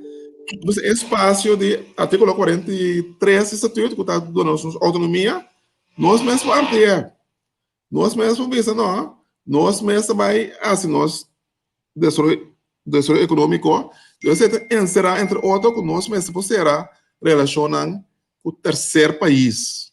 nos espasio di artíkulo 43 di Statuut ku ta duna nos nos outonomia, nos mes por amplia. Nos mes por bisa no, nos mes ta bai hasi nos desaroyo desaroyo ekonómiko, esei ta enserá entre otro ku nos mester por sera relashonnan ku terser pais.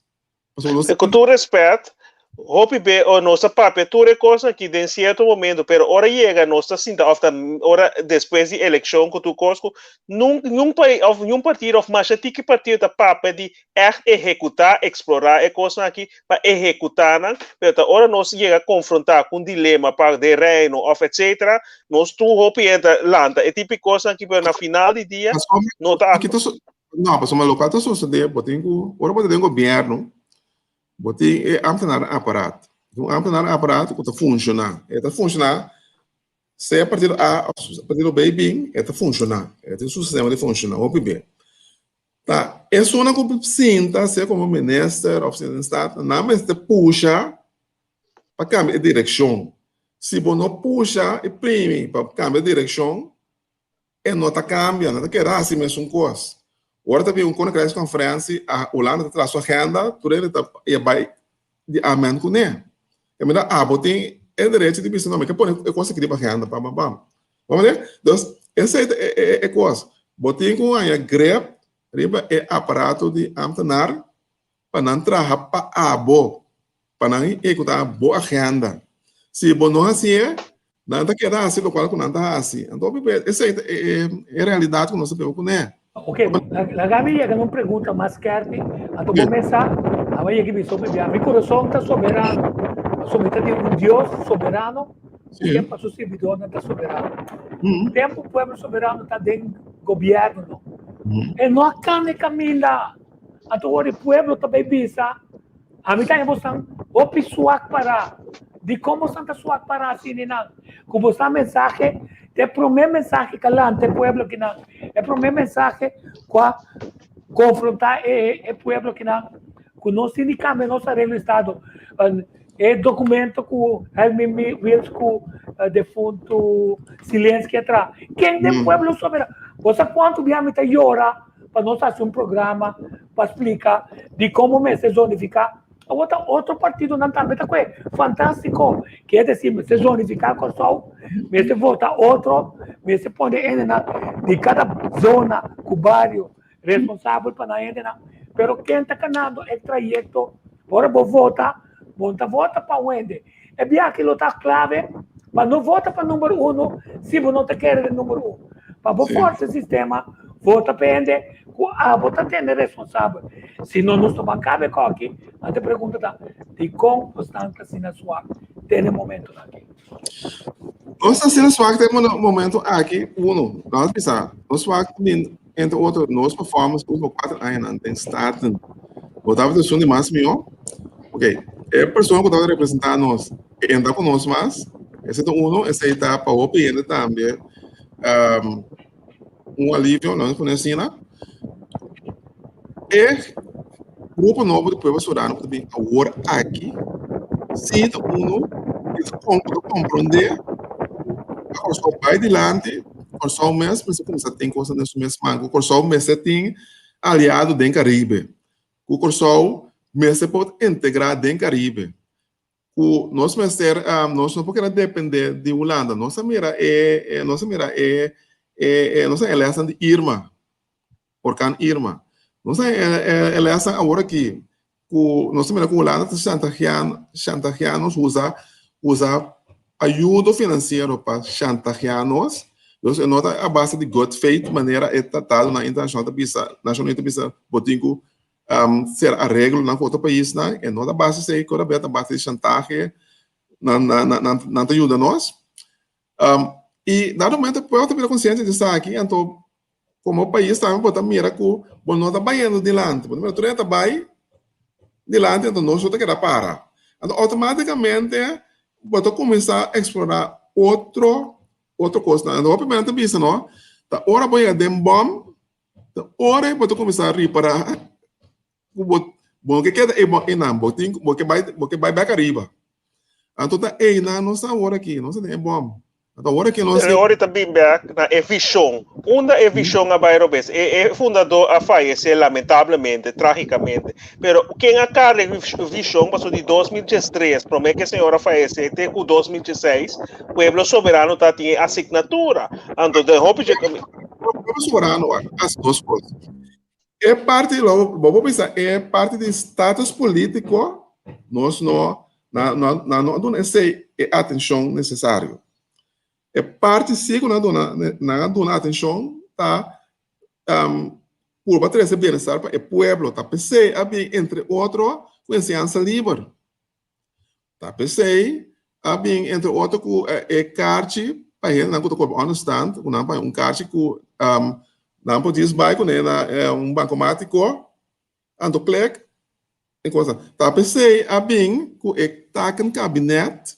Pasobra nos. Ku tur rèspèt, hopi be o nos ta papia tur e kosnan aki den sierto momento, pero ora yega nos ta sinta òf ta ora despues di elekshon ku tur kos ku nun niun pais òf niun partido òf masha tiki partido ta papia di ègt ehekutá, eksplorá e kosnan aki pa ehekutá nan, pero ta ora nos yega konfrontá ku un dilema pa den Reino òf etsetera, nos tur hopi hende ta lanta e tipo di kosnan aki, pero na final di dia no ta. No, pasobra lokual ta sosodé, bo tin ku, ora bo ta den gobièrnu, bo tin e ámtenar aparaat. Un ámtenar aparaat ku ta funshoná. E ta funshoná sea partido A òf partido B bin, e ta funshoná. E tin su sistema di funshoná hopi bien. Ta esunnan ku sinta sea komo minister òf den staten nan mester pusha pa kambia e direkshon. Si bo no pusha i primi pa kambia e direkshon e no ta kambia, nan ta keda hasi mesun kos. Ora ta bin un Koninkrijksconferentie a Hulanda ta traha su agenda tur hende ta e bai di amen kuné. E mira abo tin e derecho di bisa no mi ke pone e kos aki riba agenda pam pam pam. Bo mira? Dus esei ta e kos. Bo tin ku haña grip riba e aparato di ámtenar pa nan traha pa abo, pa nan ehekutá bo agenda. Si bo no hasié, nan ta keda hasi lokual ku nan ta hasi. Anto esei ta e realidat ku nos ta biba kuné. Ok, laga mi yega na un pregunta mas skerpi, anto bo mes sa, awe yega mi so pabia mi kurason ta soberano, pasobra mi ta di un Dios soberano, ku ken pa su sirbidornan ta soberano. Tempu pueblo soberano ta den gobierno no, e no a kanda e kaminda, anto ora e pueblo ta bai bisa, ami ta haña bosan hopi suak pará, dikon bosan ta suak pará asina nan? Ku bosan mensahe Ta e promé mensahe ku a lanta e pueblo akinan. E promé mensahe ku a konfrontá e pueblo akinan ku nos tin di kambia nos areglo di estado. E dokumento ku Helmin Wiels ku defuntu Silensky a traha. Ken den pueblo soberano? Bo sa kuantu bia mi ta yora pa nos hasi un programa pa splika di komo mester zonifiká? Awor ta otro partidonan tambe ta kue. Fantástiko! Kier desi mester zonifiká Kòrsou, mester vota otro, mester pone hendenan di kada zona ku bario responsabel pa nan hendenan. Pero ken ta kanando e trayekto? Ora bo vota, bo no ta vota pa un hende. E biaha lo ta klave pa no vota pa number uno si bo no ta kere den number uno. Pa bo forsa e sistema, vota pa hende ku abo ta tene responsabel. Si no nos tuma kabe koki, nan ta pregunta ta, dikon nos tan ta asina swak den e momentonan aki? Nos ta asina swak den e momento aki, uno, nos bisa, nos swak entre otro nos performance ultimo 4 añanan den Staten. Bo tabata esun di mas mihó. Ok, e persona ku tabata representá nos e no ta ku nos mas. Esei ta uno, esei ta pa hopi hende tambe un alivio, laga nos pone asina. E. Grupo nobo di Pueblo Soberano ku ta bin awor aki, si ta unu ku ta komprondé ku Kòrsou bai dilanti, Kòrsou mes mester kuminsá tin kosnan den su mes man, ku Kòrsou mester tin aliado den Karibe, ku Kòrsou mester por integrá den Karibe, ku nos mester, nos no por keda dependé di Hulanda. Nos a mira e, nos a mira e, e, nos a e lèsnan di Irma, orkan Irma. Nos a e lèsnan awor aki ku nos a mira ku Hulanda ta chantageá, chantageá nos, usa, usa ayudo finansiero pa chantageá nos. Nos e no ta a base di good faith manera e tratadonan internashonal ta bisa, Nashon Unida ta bisa bo tin ku ser areglonan ku otro paisnan, e no ta base esei ku ta base di chantahe nan nan ta yuda nos. I dado momento e pueblo ta bira konsiente di esaki, anto komo pais tambe bo ta mira ku bo no ta bayendo dilanti, bo ta mira tur hende ta bai dilanti anto nos no ta keda para. Anto outomatikamente bo ta kuminsá eksplorá otro otro kosnan. Anto hopi mester ta bisa no, ta ora bo yega den bòm Ta ora bo ta kuminsá ripará ku bo bo no ke keda einan, bo tin bo ke bai bo ke bai bèk ariba. Anto ta einan nos ta awor aki, nos ta den e bòm. Anto awor aki nos. Pero ora ta bin bèk na e vishon. Unda e vishon a bai robes? E e fundadó a fayesé lamentablemente, trágikamente. Pero ken a karga e vishon pasobra di 2013, promé ku e señor a fayesé, te ku 2016, Pueblo Soberano ta tin e asignatura. Anto den hopi dje. Pueblo Soberano a hasi dos kos. E parti, lo bo por bisa, e parti di status polítiko, nos no, nan no a duna esei e atenshon nesesario. E parti si ku nan a duna, nan a duna atenshon ta purba trese bienestar pa e pueblo. Ta p'esei a bin entre otro ku enseñansa liber. Ta p'esei a bin entre otro ku e karchi pa hendenan ku ta koba ònderstand, ku nan paña un karchi ku nan por djis bai kuné na un bankomatiko, anto klek e kosa. Ta p'esei a bin ku e takenkabinet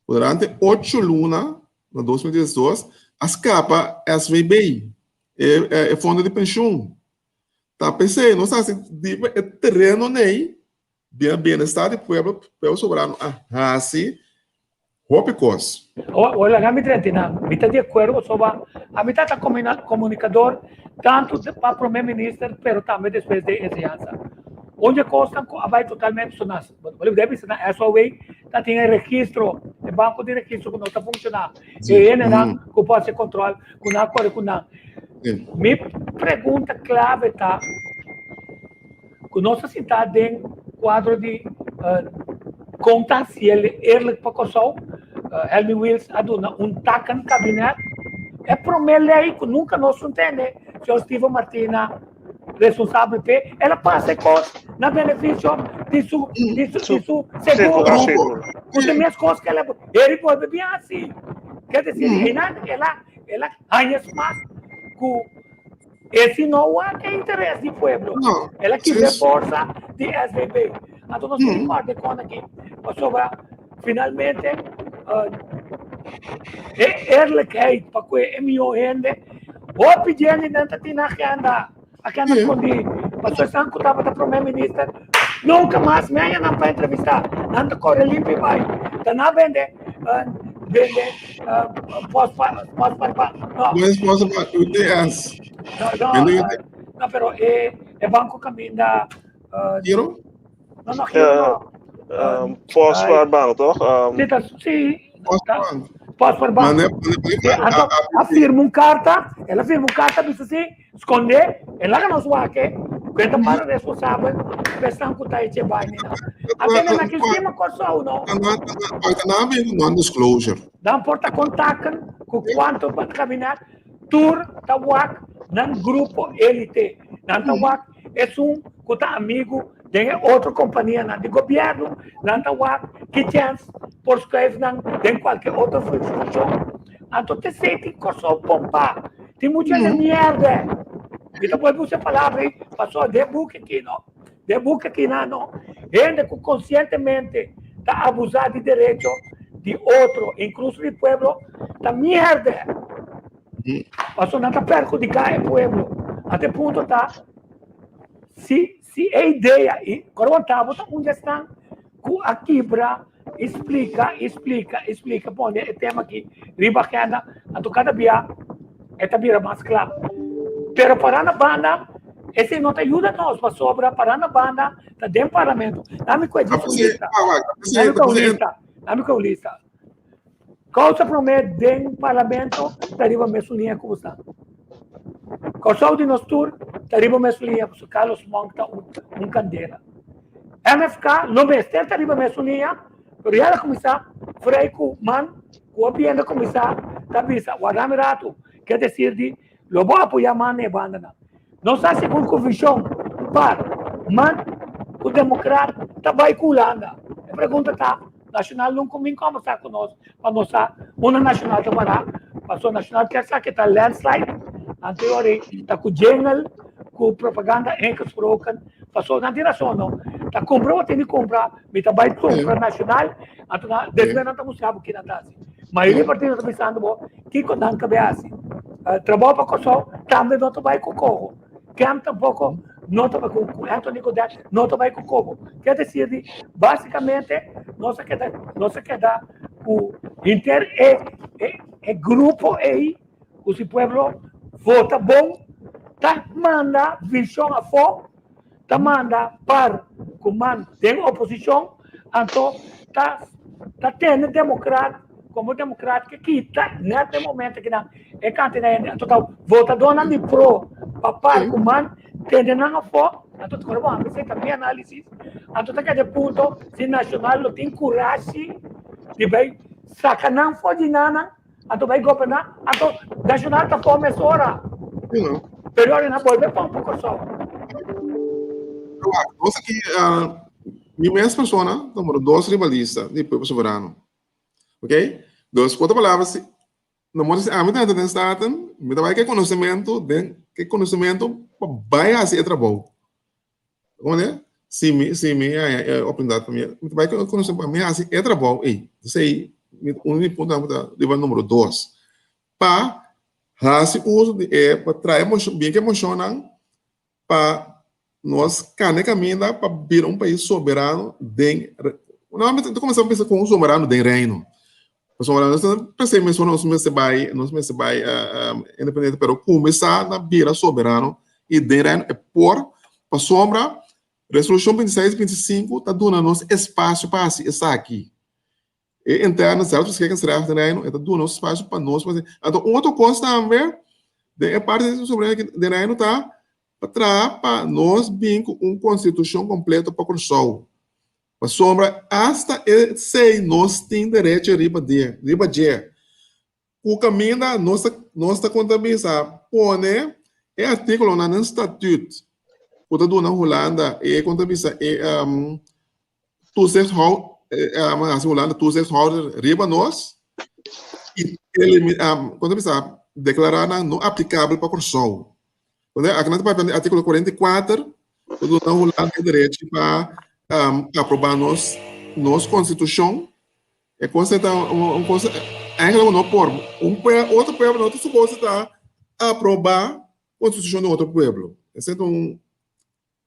ku durante ocho luna na 2012 a skapa SVB, e fondo di penshun. Ta p'esei nos a hasi riba e tereno nei Den bienestar di pueblo, pueblo soberano a hasi hopi kos. Ora laga mi drenta nan, mi ta di akuerdo pasobra ami ta ta komunikador tantu pa prome minister pero tambe despues den enseñansa. Un di e kosnan ku a bai totalmente so nas, bo debe bisa na SOW ta tin e registro, e banko di registro ku no ta funshoná, e hendenan ku por hasi kontrol ku nan a kore ku nan. Mi pregunta klave ta. Ku nos ta sintá den kuadro di kon ta hasié eerlijk pa Kòrsou, Helmin Wiels a duna un takenkabinet. E promé lei ku nunka nos un tende señor Steven Martina responsabel p'e, el a pasa e kos na benefisio di su di su di su seguro. Ku ta mes kos ku el a heri bolbe bin hasi. Ker desir, einan el a el a haña smak ku E si no wak e interes di pueblo. No. El a kibra e forsa di SVB. Anto nos tin kòrda e kòna aki pasobra finalmente e eerlijkheid pa ku e mihó hende hopi djende nan ta tin agenda, agenda skondí. Pasobra esnan ku tabata prome minister nunka mas mi haña nan pa entrevistá. Nan ta kore limpi bai. Ta nan bende bende post pa post pa no. Post pa UTS. No, no, no, pero e e banco caminda Giro? No, no, Giro no. Post pa bank, toch? Sí, ta, sí. Postbank. Postbank. Anto, a firma un carta, el a firma un carta, bisa si, Skondé, e laga nos wak e, ku e ta para responsabel pa esnan ku ta echa e baininan. A bini na ki stima Kòrsou no. Nan bin ku non-disclosure. Nan por ta kontakten ku kuantu kabinet, tur ta wak nan grupo elite. Nan ta wak esun ku ta amigu den e otro kompanianan di gobièrnu, nan ta wak ki chèns por skuif nan den kualke otro funshon. Anto t'esei tin Kòrsou pompá. Tin mucha de mierda. Mi ta bolbe usa e palabra ei pasobra den buki aki no, den buki aki nan no, hende ku konsientemente ta abusá di derecho di otro, inkluso di pueblo, ta mierda. Pasobra nan ta perhudiká e pueblo. Anto e punto ta. Si si e idea i kòrda bo ta un di esnan ku a kibra i splika i splika i splika pone e tema aki riba agenda, anto kada bia e ta bira mas kla. Pero pará na banda esei no ta yuda nos pasobra pará na banda ta den parlamento. Nami ku e djis un lista. Nami ku un lista. Nami ku un lista. Kousa promé den parlamento ta riba mesun liña ku bo sta. Kòrsou di nos tur ta riba mesun liña pasobra Carlos Monk ta un kandela. MFK lo mester ta riba mesun liña pero ya el a kuminsá frei ku man ku a bienda kuminsá ta bisa warda mi ratu ke desir di lo bo apoyá man na e bandanan. Nos ta segun ku vishon par man ku demokrat ta bai ku Hulanda. E pregunta ta Nacional nunca min conversa cu nos pa nos sa unda Nacional ta para, pasobra Nacional kier sa ke ta landslide, anto e ora ei ta cu jingle, cu propaganda ingesproken, pasobra nan tin razon no, ta cumpra bo tin di cumpra, mi ta bay cumpra Nacional, anto nan despues nan ta mustra bo ki nan ta haci. Mayoria partido ta bisando bo kico nan ta bay haci. Trabao pa Kòrsou tambe no ta bay cu coho. Kemp tampoco no ta bay cu Anthony Godett no ta bay cu coho. Ke decir di basicamente nos a keda nos a keda cu henter e e e grupo ey cu si pueblo vota bon ta manda vision afo ta manda par cu man den oposicion anto ta ta tene democrat como democrat ke kita net den momento ki nan e cantidad hende anto ta votadonan di pro pa par cu man tene nan afo anto ta ora bo a mester ta mi analisis anto ta keda e punto si nacional lo tin curashi di bay saca nan for di nan. Anto bai goberná, anto Nacional ta for mesora. Pero ora nan bolbe pon pa Kòrsou. Nos aki, mi mes persona, número dos riba lista di Pueblo Soberano. Ok? Dus, ku otro palabra, si, no mor si ami ta entra den Staten, mi ta bai ku e konosementu den, ku e konosementu pa bai hasi e trabou. Comprende? Si mi, si mi haña e oportunidat pa mi, mi ta bai konosé pa mi hasi e trabou ei. Esei mi un di mi puntonan ku ta riba numero dos. Pa hasi uso di e, pa trae moshon, bin ku e moshonnan pa nos kanda e kaminda pa bira un pais soberano den, normalmente ta kuminsá bisa ku un soberano den reino. Pasobra nos ta pensé mesmo nos mester bai, nos mester bai independiente, pero kuminsá na bira soberano i den reino e por, pasobra Resolushon 26 25 ta duna nos espasio pa hasi esaki. E interne zelfbeschikkingsrecht den reino e ta duna nos espasio pa nos hasi. Anto un otro kos tambe den e parti di soberania den reino ta pa traha pa nos bin ku un konstitushon kompleto pa Kòrsou. Pasobra asta esei nos tin derecho riba die, riba dje. Ku kaminda nos ta nos ta konta bisa pone e artíkulonan den statüt ku ta duna Hulanda e konta bisa e toezichthou hasi Hulanda toezichthouder riba nos i konta bisa deklará nan no aplikabel pa Kòrsou. Aki nan ta papia di artíkulo 44 ku duna Hulanda e derechi pa aprobá nos nos konstitushon. E kos ei ta un kos eigenlijk ku no por. Un otro pueblo no ta suposo ta aprobá konstitushon di otro pueblo. Esei ta un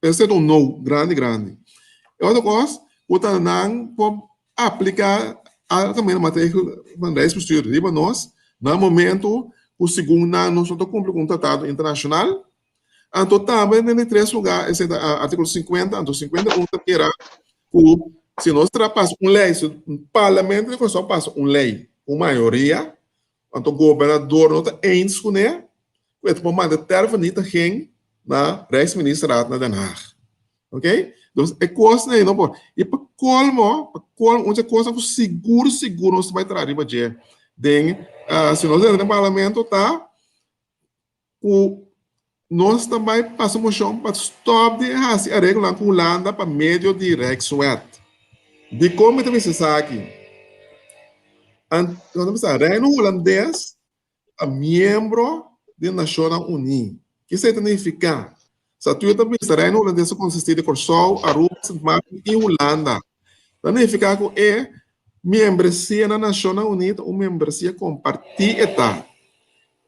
esei ta un no grandi grandi. E otro kos ku ta nan por apliká algemene maatregel van Rijksbestuur riba nos na momento ku segun nan nos no ta kumpli ku un tratado internashonal. Anto tambe den di tres lugá, esei ta artíkulo 50, anto 51 ta mira ku si nos tra pasa un lei, si Parlamento di Kòrsou pasa un lei ku mayoria, anto gobernador no ta eens kuné, ku e ta por manda ter vernietiging na Rijksministerraad na Den Haag. Ok? Dus e kosnan ei no por. I pa kolmo, pa kolmo, un dje kosnan ku sigur sigur nos ta bai traha riba dje den, si nos entra den Parlamento ta ku nos ta bai pasa moshon pa stòp di hasi areglonan ku Hulanda pa medio di Rijkswet. Dikon mi ta bisa esaki? Nos ta bisa Reino Hulandes ta miembro di Nashonnan Uní. Kisa e ta nifiká? Statuut ta bisa Reino Hulandes ta konsistí di Kòrsou, Aruba, Sint Maarten i Hulanda. Ta nifiká ku e miembresia na Nashonnan Uní ta un miembresia kompartí e ta.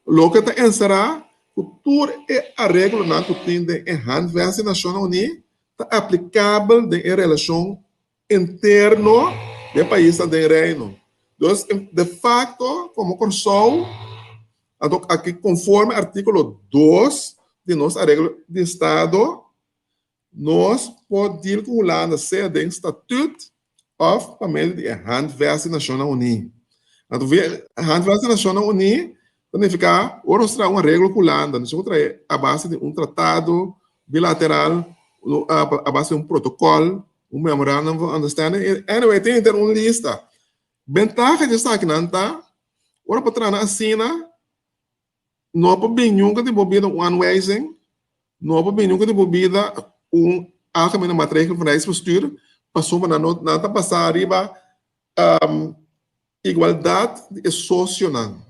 Loke ta enserá ku tur e areglonan ku tin den e Handvest di Nashonnan Uní ta aplikabel den e relashon interno den paisnan den Reino. Dus, de facto, komo Kòrsou, anto aki konforme artíkulo dos di nos areglo di estado, nos por deal ku Hulanda sea den statut òf pa medio di e Handvest di Nashonnan Uní. Anto via e Handvest di Nashonnan Uní ta nifiká ora nos traha un areglo ku Hulanda, nos por traha a base di un tratado bilateral, a base di un protokòl, un memorandum of understanding, anyway tin henter un lista. Bentaha di esakinan ta ora bo traha asina no por bin nunka di bo bida un aanwijzing, no por bin nunka di bo bida un algemene maatregel van Rijksbestuur pasobra nan no nan ta basa riba igualdat di e sosionan.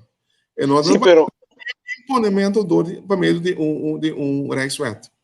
E no ta Sí, pero imponemento dor di pa medio di un di un Rijkswet.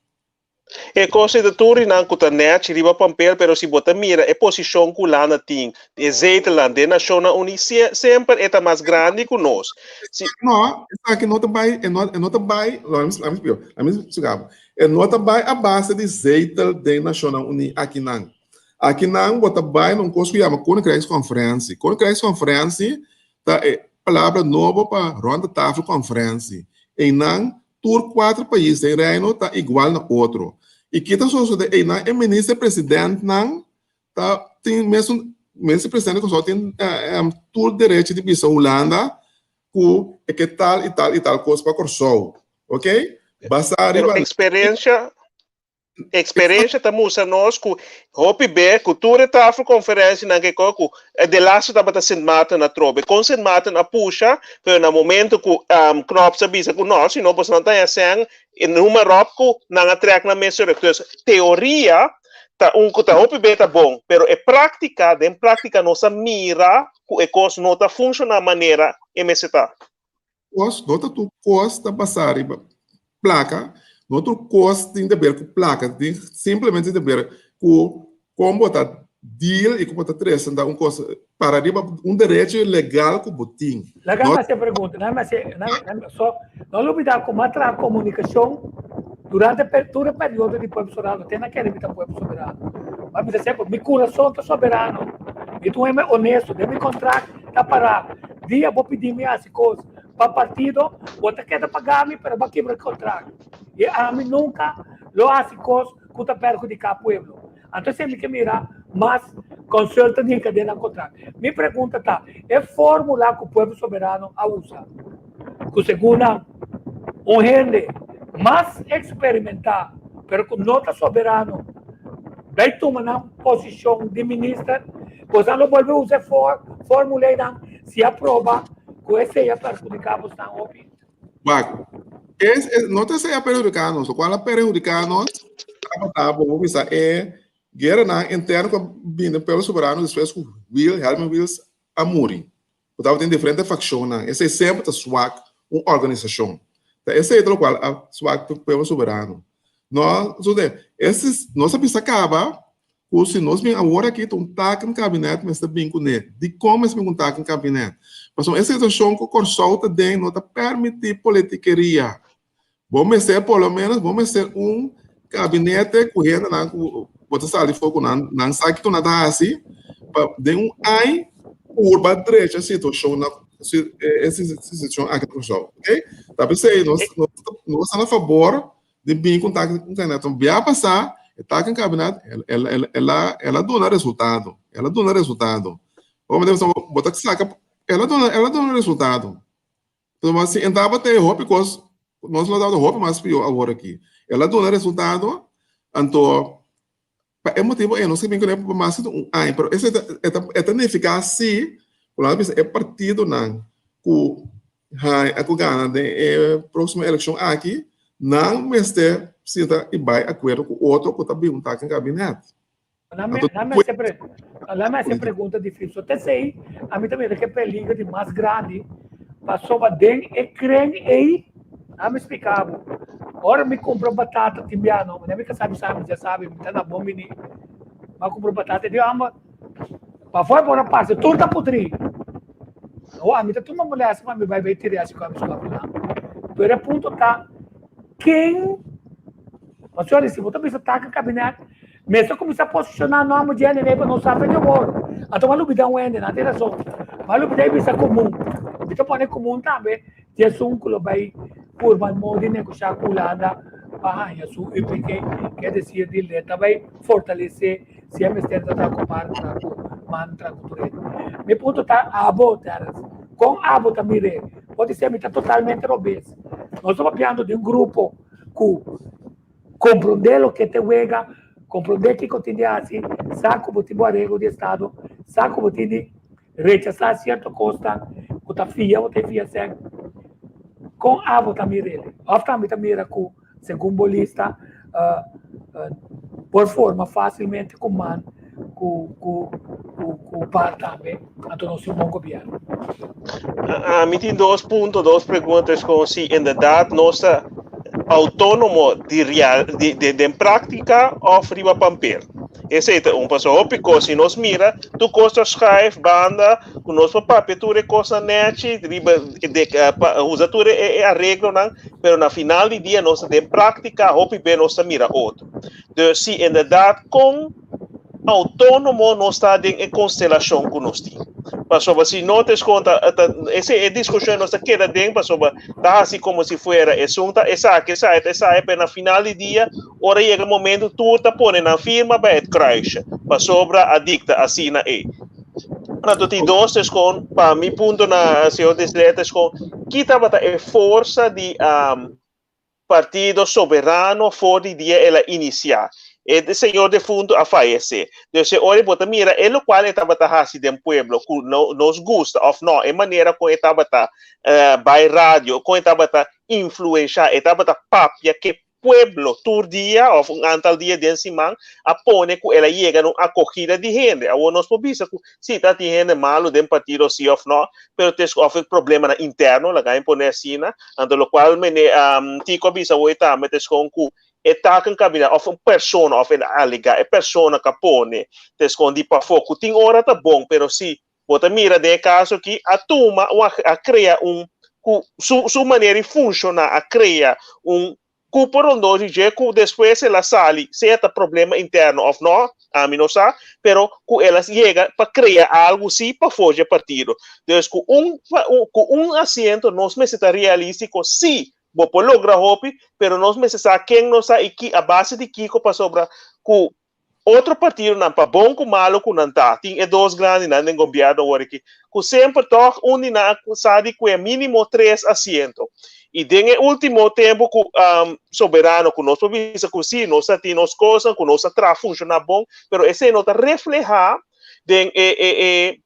E kos ei ta tur rinan ku ta nèchi riba pampel, pero si bo ta mira e posishon ku Hulanda tin, e zetelnan den Nashonnan Uní, semper e ta mas grandi ku nos. Si. No, esaki no ta bai, e no, e no ta bai, lo mi, mi splika, mi splika bo. E no ta bai a base di zetel den Nashonnan Uní akinan. Akinan bo ta bai na un kos ku yama Koninkrijksconferentie. Koninkrijksconferentie ta e palabra nobo pa rond de tafel conferentie. Einan Tur kuater pais den Reino ta igual na otro. I ki ta sosode einan e minister presidentnan ta tin mesun minister president di Kòrsou tin tur derecho di bisa Hulanda ku e ke tal i tal i tal kos pa Kòrsou. Ok? Basá Pero riba eksperensia Experiencia ta mustra nos cu hopi be cu tur e tafelconferencianan ke ko cu de laatste tabata Sint Maarten atrobe. Con Sint Maarten a pusha, pero na momento cu um, Knops a bisa cu no, si no boso nan ta haña sen, e noem maar op cu nan a trek nan mes terug. Dus teoria ta un cu ta hopi be ta bon, pero e practica, den practica nos a mira cu e cos no ta funciona manera e mester ta. Kos, no ta tur kos ta basá riba plaka, no tur kos tin te ber ku plaka, tin simplemente te ber ku kon bo ta deal i kon bo ta trese un kos para riba un derecho legal ku bo tin. Laga mi hasi e pregunta, laga mi hasi, so no lubida ku mi a traha komunikashon durante tur e periodo di Pueblo Soberano, te na kere mi ta Pueblo Soberano. Mi a bisa semper, mi kurason ta soberano, mi ta un hende honesto, den mi kontrakt ta pará. Dia bo pidi mi hasi kos pa partido, bo ta keda paga mi, pero bo a kibra kontrakt. I ami nunka lo hasi kos ku ta perhudiká pueblo. Anto esei mi ke mira mas consulta di hinka den nan kontrakt. Mi pregunta ta, e formula ku Pueblo Soberano a usa, ku segun nan un hende mas eksperimentá pero ku no ta soberano bai tuma nan posishon di minister, Bosan lo bolbe usa e formula einan si a proba ku esei a perhudiká bosnan hopi? Wak, es, es, no ta esei a perhudiká nos. Lokual a perhudiká nos tabata, bo por bisa, e gueranan interno ku a bini den Pueblo Soberano despues ku Wil, Helmin Wiels a muri. Ku tabatin diferente fakshonnan. Esei semper ta swak un organisashon. Ta esei ta lokual a swak Pueblo Soberano. No, es, nos a bisa kaba Ku si nos bin awor aki ta un takenkabinet mester bin kuné. Dikon mester bin ku un takenkabinet? Pasobra e situashon ku Kòrsou ta den no ta permití politikeria. Bo mester por lo ménos bo mester un kabinete ku hendenan ku bo ta sali for ku nan nan sa kiko nan ta hasi pa den un ai purba drecha situashon na e situashon aki na Kòrsou. Oke? Ta p'esei nos nos ta na fabor di bin ku un takenkabinet. Bia pasá e takenkabinet el a el a duna resultado, el a duna resultado. Bo ta saka el a duna el a duna resultado. Pasobra si e tabata e hopi kos nos lo tabata hopi mas pió awor aki. El a duna resultado anto pa e motibu ei nos a bin kuné pa mas di un aña pero esei ta e ta e ta nifiká si ku nan a bisa e partidonan ku haña ku gana den e próksimo elekshon aki nan mester sinta i bai akuerdo ku otro ku ta bin un taken kabinet. Nan me hasi pregunta difícil. So t'esei ami ta mira ku e peligro di mas grandi pasobra den e kren ei Ami splika bo, ora mi kumpra batata tin bia no, mi ka sabi sa, mi dja sabi, mi ta na bon bini, mi a kumpra batata, e di amba, pafó e por a pasa, tur ta putrí. Awor ami ta tuma molèstia pa mi bai bai tira e asikuá mi skòpi nan. Pero e punto ta. Ken? Pasobra si bo ta bisa taka kabinet, mester kuminsá posishoná nòmber di hende pa nos sa fe di awor. Anto bo a lubidá un hende, nan tin rason. Bo a lubidá i bisa komun. Mi ta pone komun tambe di esun ku lo bai purba modo di negoshá ku Hulanda pa haña su UPK, ke desir di le ta bai fortalesé si e mester ta traha ku par, traha ku man, traha ku tur hende. Mi punto ta abo, Terrence, kon abo ta mir'é? Bo di ser mi ta totalmente robes. Nos ta papiando di un grupo ku komprondé loke ta e wega, komprondé kiko tin di hasi, sa ku bo tin bo areglo di estado, sa ku bo tin di rechasá sierto kosnan ku ta fia bo ta fia sèn. Kon abo ta mira el? Òf tambe ta mira ku segun bo lista por forma fásilmente ku man ku ku ku par tambe, anto nos tin un bon gobièrnu. Mi tin dos punto, dos pregunta es kon si inderdaad nos ta autónomo di real di di den práktika òf riba pampel. Esei ta un pasobra hopi kos si nos mira tur kos ta schuif banda ku nos por papia tur e kosnan nechi riba de pa usa tur e areglonan pero na final di dia nos ta den práktika hopi be nos ta mira otro. Dus si inderdaad kon autónomo nos ta den e konstelashon ku nos tin. Pasobra si no ta eskon ta ta esei e diskushon nos ta keda den pasobra ta hasi komo si fuera esun ta esaki esaki ta esaki pero na final di dia ora yega momento tur ta pone nan firma bij het kruisje pasobra a dikta asina ei. Anto di dos eskon pa mi punto na señor Desiree ta eskon ki tabata e forsa di Partido Soberano for di dia el a inicia. E señor defunto a fayece. Dus e ora bo ta mira e locual e tabata haci den pueblo cu no nos gusta of no, e manera con e tabata bay radio, con e tabata influencia, e tabata papia ke pueblo tur dia of un antal dia den siman a pone cu el a yega na un acogida di hende. Awor nos por bisa cu si ta tin hende malo den partido si of no, pero tes of e problemanan interno, laga mi pone asina, anto locual mene Tico a bisa hoy tambe ta escon cu e taken cabina of un persona of el a alega e persona ca pone ta escon di pafo cu tin ora ta bon pero si bo ta mira den e caso aki a tuma a crea un cu su su manera di funciona a crea un Cupo rondó di dje cu despues el a sali, sea ta problema interno of no, ami no sa, pero cu el a yega pa crea algo si pafó dje partido. Dus cu un cu un asiento nos mester ta realistico, si bo por logra hopi, pero nos mester sa ken nos ta y ki a base di kico pasobra cu Otro partidonan, pa bon ku malu ku nan ta, tin e dos grandinan den gobièrnu awor aki, ku semper tòg un di nan a sa di kue mínimo tres asiento. I den e último tempu ku Soberano, ku nos por bisa ku sí, nos a tin nos kosnan, ku nos a traha funshoná bon, pero esei no ta reflehá den e e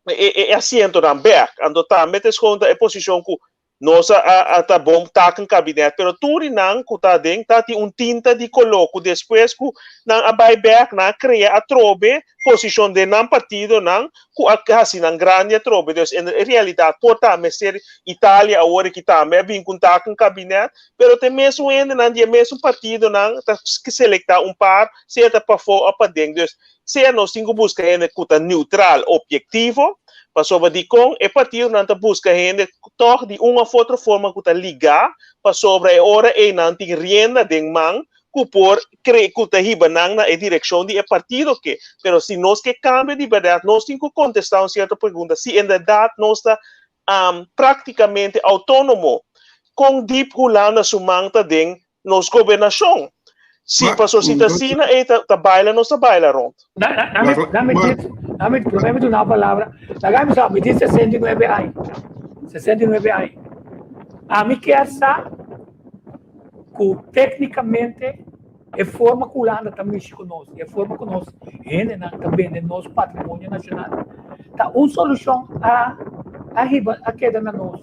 e e asientonan bèk. Anto tambe ta eskonta e posishon ku nos a a ta bon taken kabinet, pero tur di nan ku ta aden ta tin un tinta di koló ku despues ku nan a bai bèk nan a krea atrobe posishon den nan partidonan ku a hasi nan grandi atrobe. Dus en realidat por ta mester Italia awor aki tambe a bin ku un taken kabinet, pero ta e mesun hendenan di e mesun partidonan ta selektá un par sea ta pafó òf paden. Dus Sea nos tin ku buska hende ku ta neutral, objektivo, pasobra dikon e partidonan ta buska hende tòg di un òf otro forma ku ta ligá, pasobra e ora ei nan tin rienda den man ku por kre ku ta hiba nan na e direkshon di e partido ke. Pero si nos ke kambio di bèrdat nos tin ku kontestá un sierto pregunta, si en bèrdat nos ta práktikamente outónomo, kon dip Hulanda su man ta den nos gobernashon. Si paso si ta asina ei ta ta baila nos ta baila rond. Dame dame dame promé mi duna palabra. Laga mi sa mi tin 69 aña. 69 aña. Ami kier sa ku téknikamente e forma ku Hulanda ta mishi ku nos, e forma ku nos hendenan ta bende nos patrimonio nashonal ta un solushon a a hiba a keda na nos.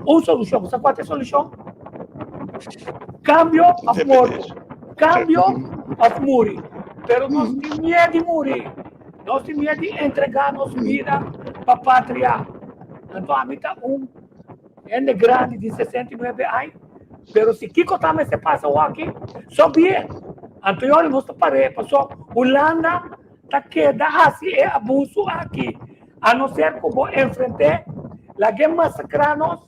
Un solushon. Sa kua ta e solushon? Kambio òf morto. Kambio òf muri. Pero nos tin miedu di muri. Nos tin miedu di entregá nos bida pa patria. Anto ami ta un hende grandi di 69 aña, pero si kiko ta mester pasa awaki, so bien. Anto yori nos ta par'é paso Hulanda ta keda hasi e abuso aki. A no ser ku bo enfrent'é, lag'é masakrá nos,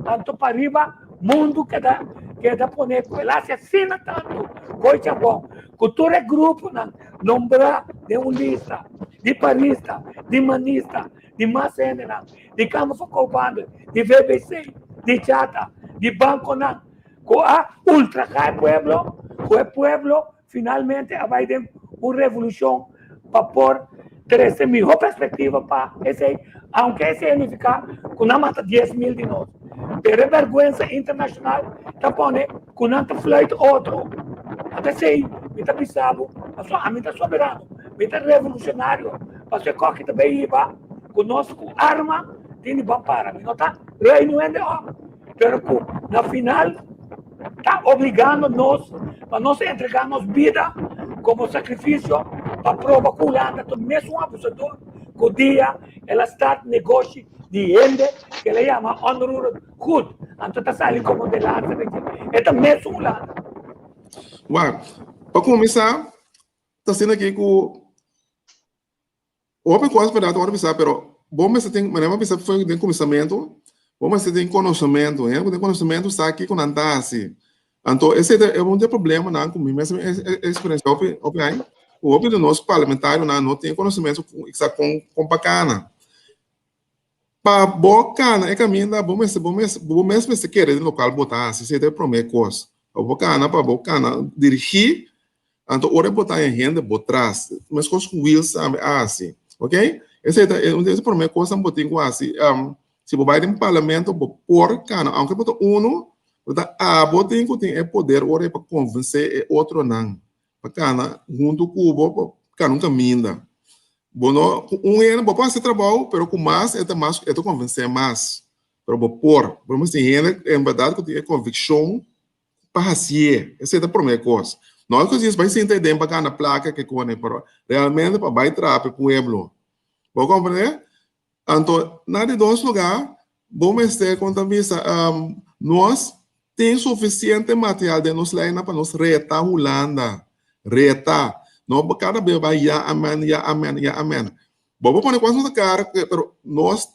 anto pariba mundu keda keda pone ku el hasi asina tantu koi chabon ku tur e gruponan nombrá den un lista di parista, di manista, di mas hendenan, di Kamer van Koophandel, di VBC, di Chata, di bankonan ku a ultrajá e pueblo, ku e pueblo finalmente a bai den un revolushon pa por trese mihó perspektiva pa esei, aunke esei a nifiká ku nan mata 10,000 di nos. Pero e bèrgwensa internashonal ta pone ku nan ta fluit otro. Ata esei mi ta bisa bo, pasobra ami ta soberano, mi ta revolushonario, pasobra e kòki ta bai hiba ku nos ku arma tin di ban para. Mi no ta rei nu hende òf, pero ku na final ta obligando nos pa nos entregá nos bida komo sakrifisio pa proba ku Hulanda ta mesun abusador ku dia el a start negoshi di hende ku el a yama onroerend goed, anto ta sali komo de laatste bes. E ta mesun Hulanda. Wak, pa kuminsá ta asina aki ku Hopi kos bèrdat ora bisa, pero bo mester tin, manera bo a bisa for den kuminsamentu, bo mester tin konosementu. Hende ku tin konosementu sa kiko nan ta hasi. Anto esei ta un di e problemanan ku mi mes a eksperensiá hopi hopi aña, ku hopi di nos parlamentarionan no tin e konosementu sa kon kon pa kana. Pa bo kana e kaminda bo mester bo mes bo mes mester kere den lokual bo ta hasi, esei ta e promé kos. Pa bo kana pa bo kana dirigí Anto ora bo ta haña hende bo tras, meskos ku Wils tambe a hasi, ok? Esei ta un di e promé kosnan bo tin ku hasi. Si bo bai den parlamento bo por kana, aunke bo ta unu, bo ta abo tin ku tin e poder ora pa konvensé e otronan pa kana huntu ku bo pa kana un kaminda. Bo no, ku un hende bo por hasi trabou, pero ku mas e ta mas e ta konvensé mas. Pero bo por, bo mester tin hende en bèrdat ku tin e konvikshon pa hasié. Esei ta promé kos. No ku djis bai sinta aden pa gana plaka ke kone, pero realmente pa bai traha pa e pueblo. Bo komprendé? Anto, na di dos lugá, bo mester kon ta bisa, nos tin sufisiente material den nos leinan pa nos reta Hulanda. Reta. No kada bes bai ya amen, ya amen, ya amen. Bo por pone kos na kara, pero nos,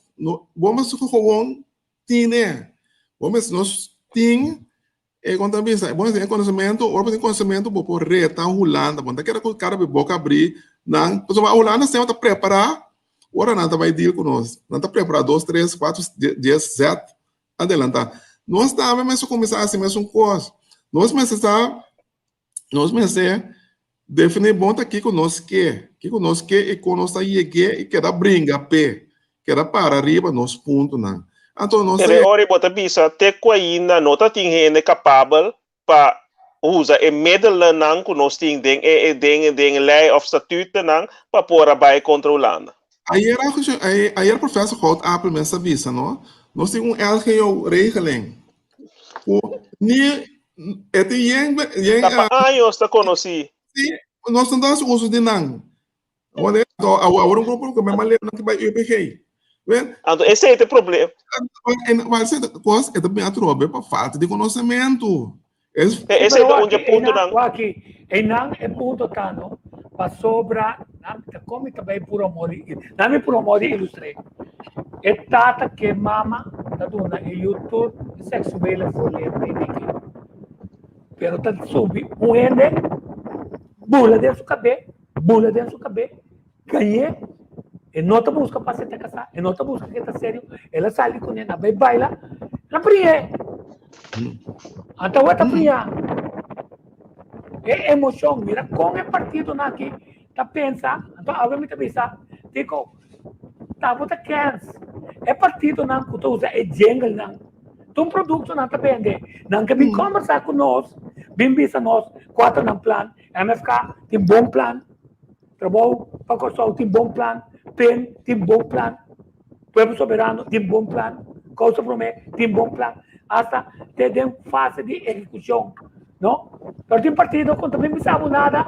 bo mester gewoon Tine. Bo mes nos tin e kon ta bisa, bo tin e konosementu, ora bo tin konosementu bo por reta Hulanda, bo no ta keda ku kara di boka abrí nan, pasobra Hulanda semper ta prepará ora nan ta bai deal ku nos, nan ta prepará dos, tres, kuater, dies zet adelantá. Nos tambe mester kuminsá hasi mesun kos, nos mester sa, nos mester definí bon ta kiko nos ke, kiko nos ke i kon nos ta yeg'é i keda bringa p'e, keda para riba nos puntonan. Anto nos ta Pero e ora ei bo ta bisa te ku ainda no ta tin hende kapabel pa usa e middelennan ku nos tin den e den den lei òf statutennan pa por a bai kontra Hulanda. Ayer ayer professor Goudapel mes a bisa no, nos tin un LGO regeling ku ni E tin yen, yen. Ta pa años ta konosí. Sí, nos no ta hasi uso di nan. Awor, awor un grupo ku mi maleu nan ke bai UPG. Wen? Anto esei ta e problema. En, wal esei ta kos, e ta bin atrobe pa falta di konosementu. Es. Esei ta un dje puntonan. Waki, einan e punto ta no, pasobra nan ta komi ta bai puru amor di, nan mi puru amor di ilustr'é. E tata ku e mama ta duna e yu tur seksuele voorleeftijd. Pero ta subi un hende bula den su kabé, bula den su kabé, gañ'é, e no ta buska pa seta kasá, e no ta buska ke ta serio, el a sali kuné, nan bai baila, el a priñ'é. Anto awe ta priñá. E emoshon, mira kon e partidonan aki ta pensa, anto awe mi ta bisa, Tiko, Tabata kens. E partidonan ku ta usa e jinglenan, ta un produkto nan ta bende. Nan ke bin kombersá ku nos, bin bisa nos kua ta nan plan. MFK tin bon plan, Trabou pa Kòrsou tin bon plan, pen tin bon plan, Pueblo Soberano tin bon plan, Kousa Promé tin bon plan, asta te den fase di ehekushon. No? Pero tin partido ku no ta bin bisa bo nada,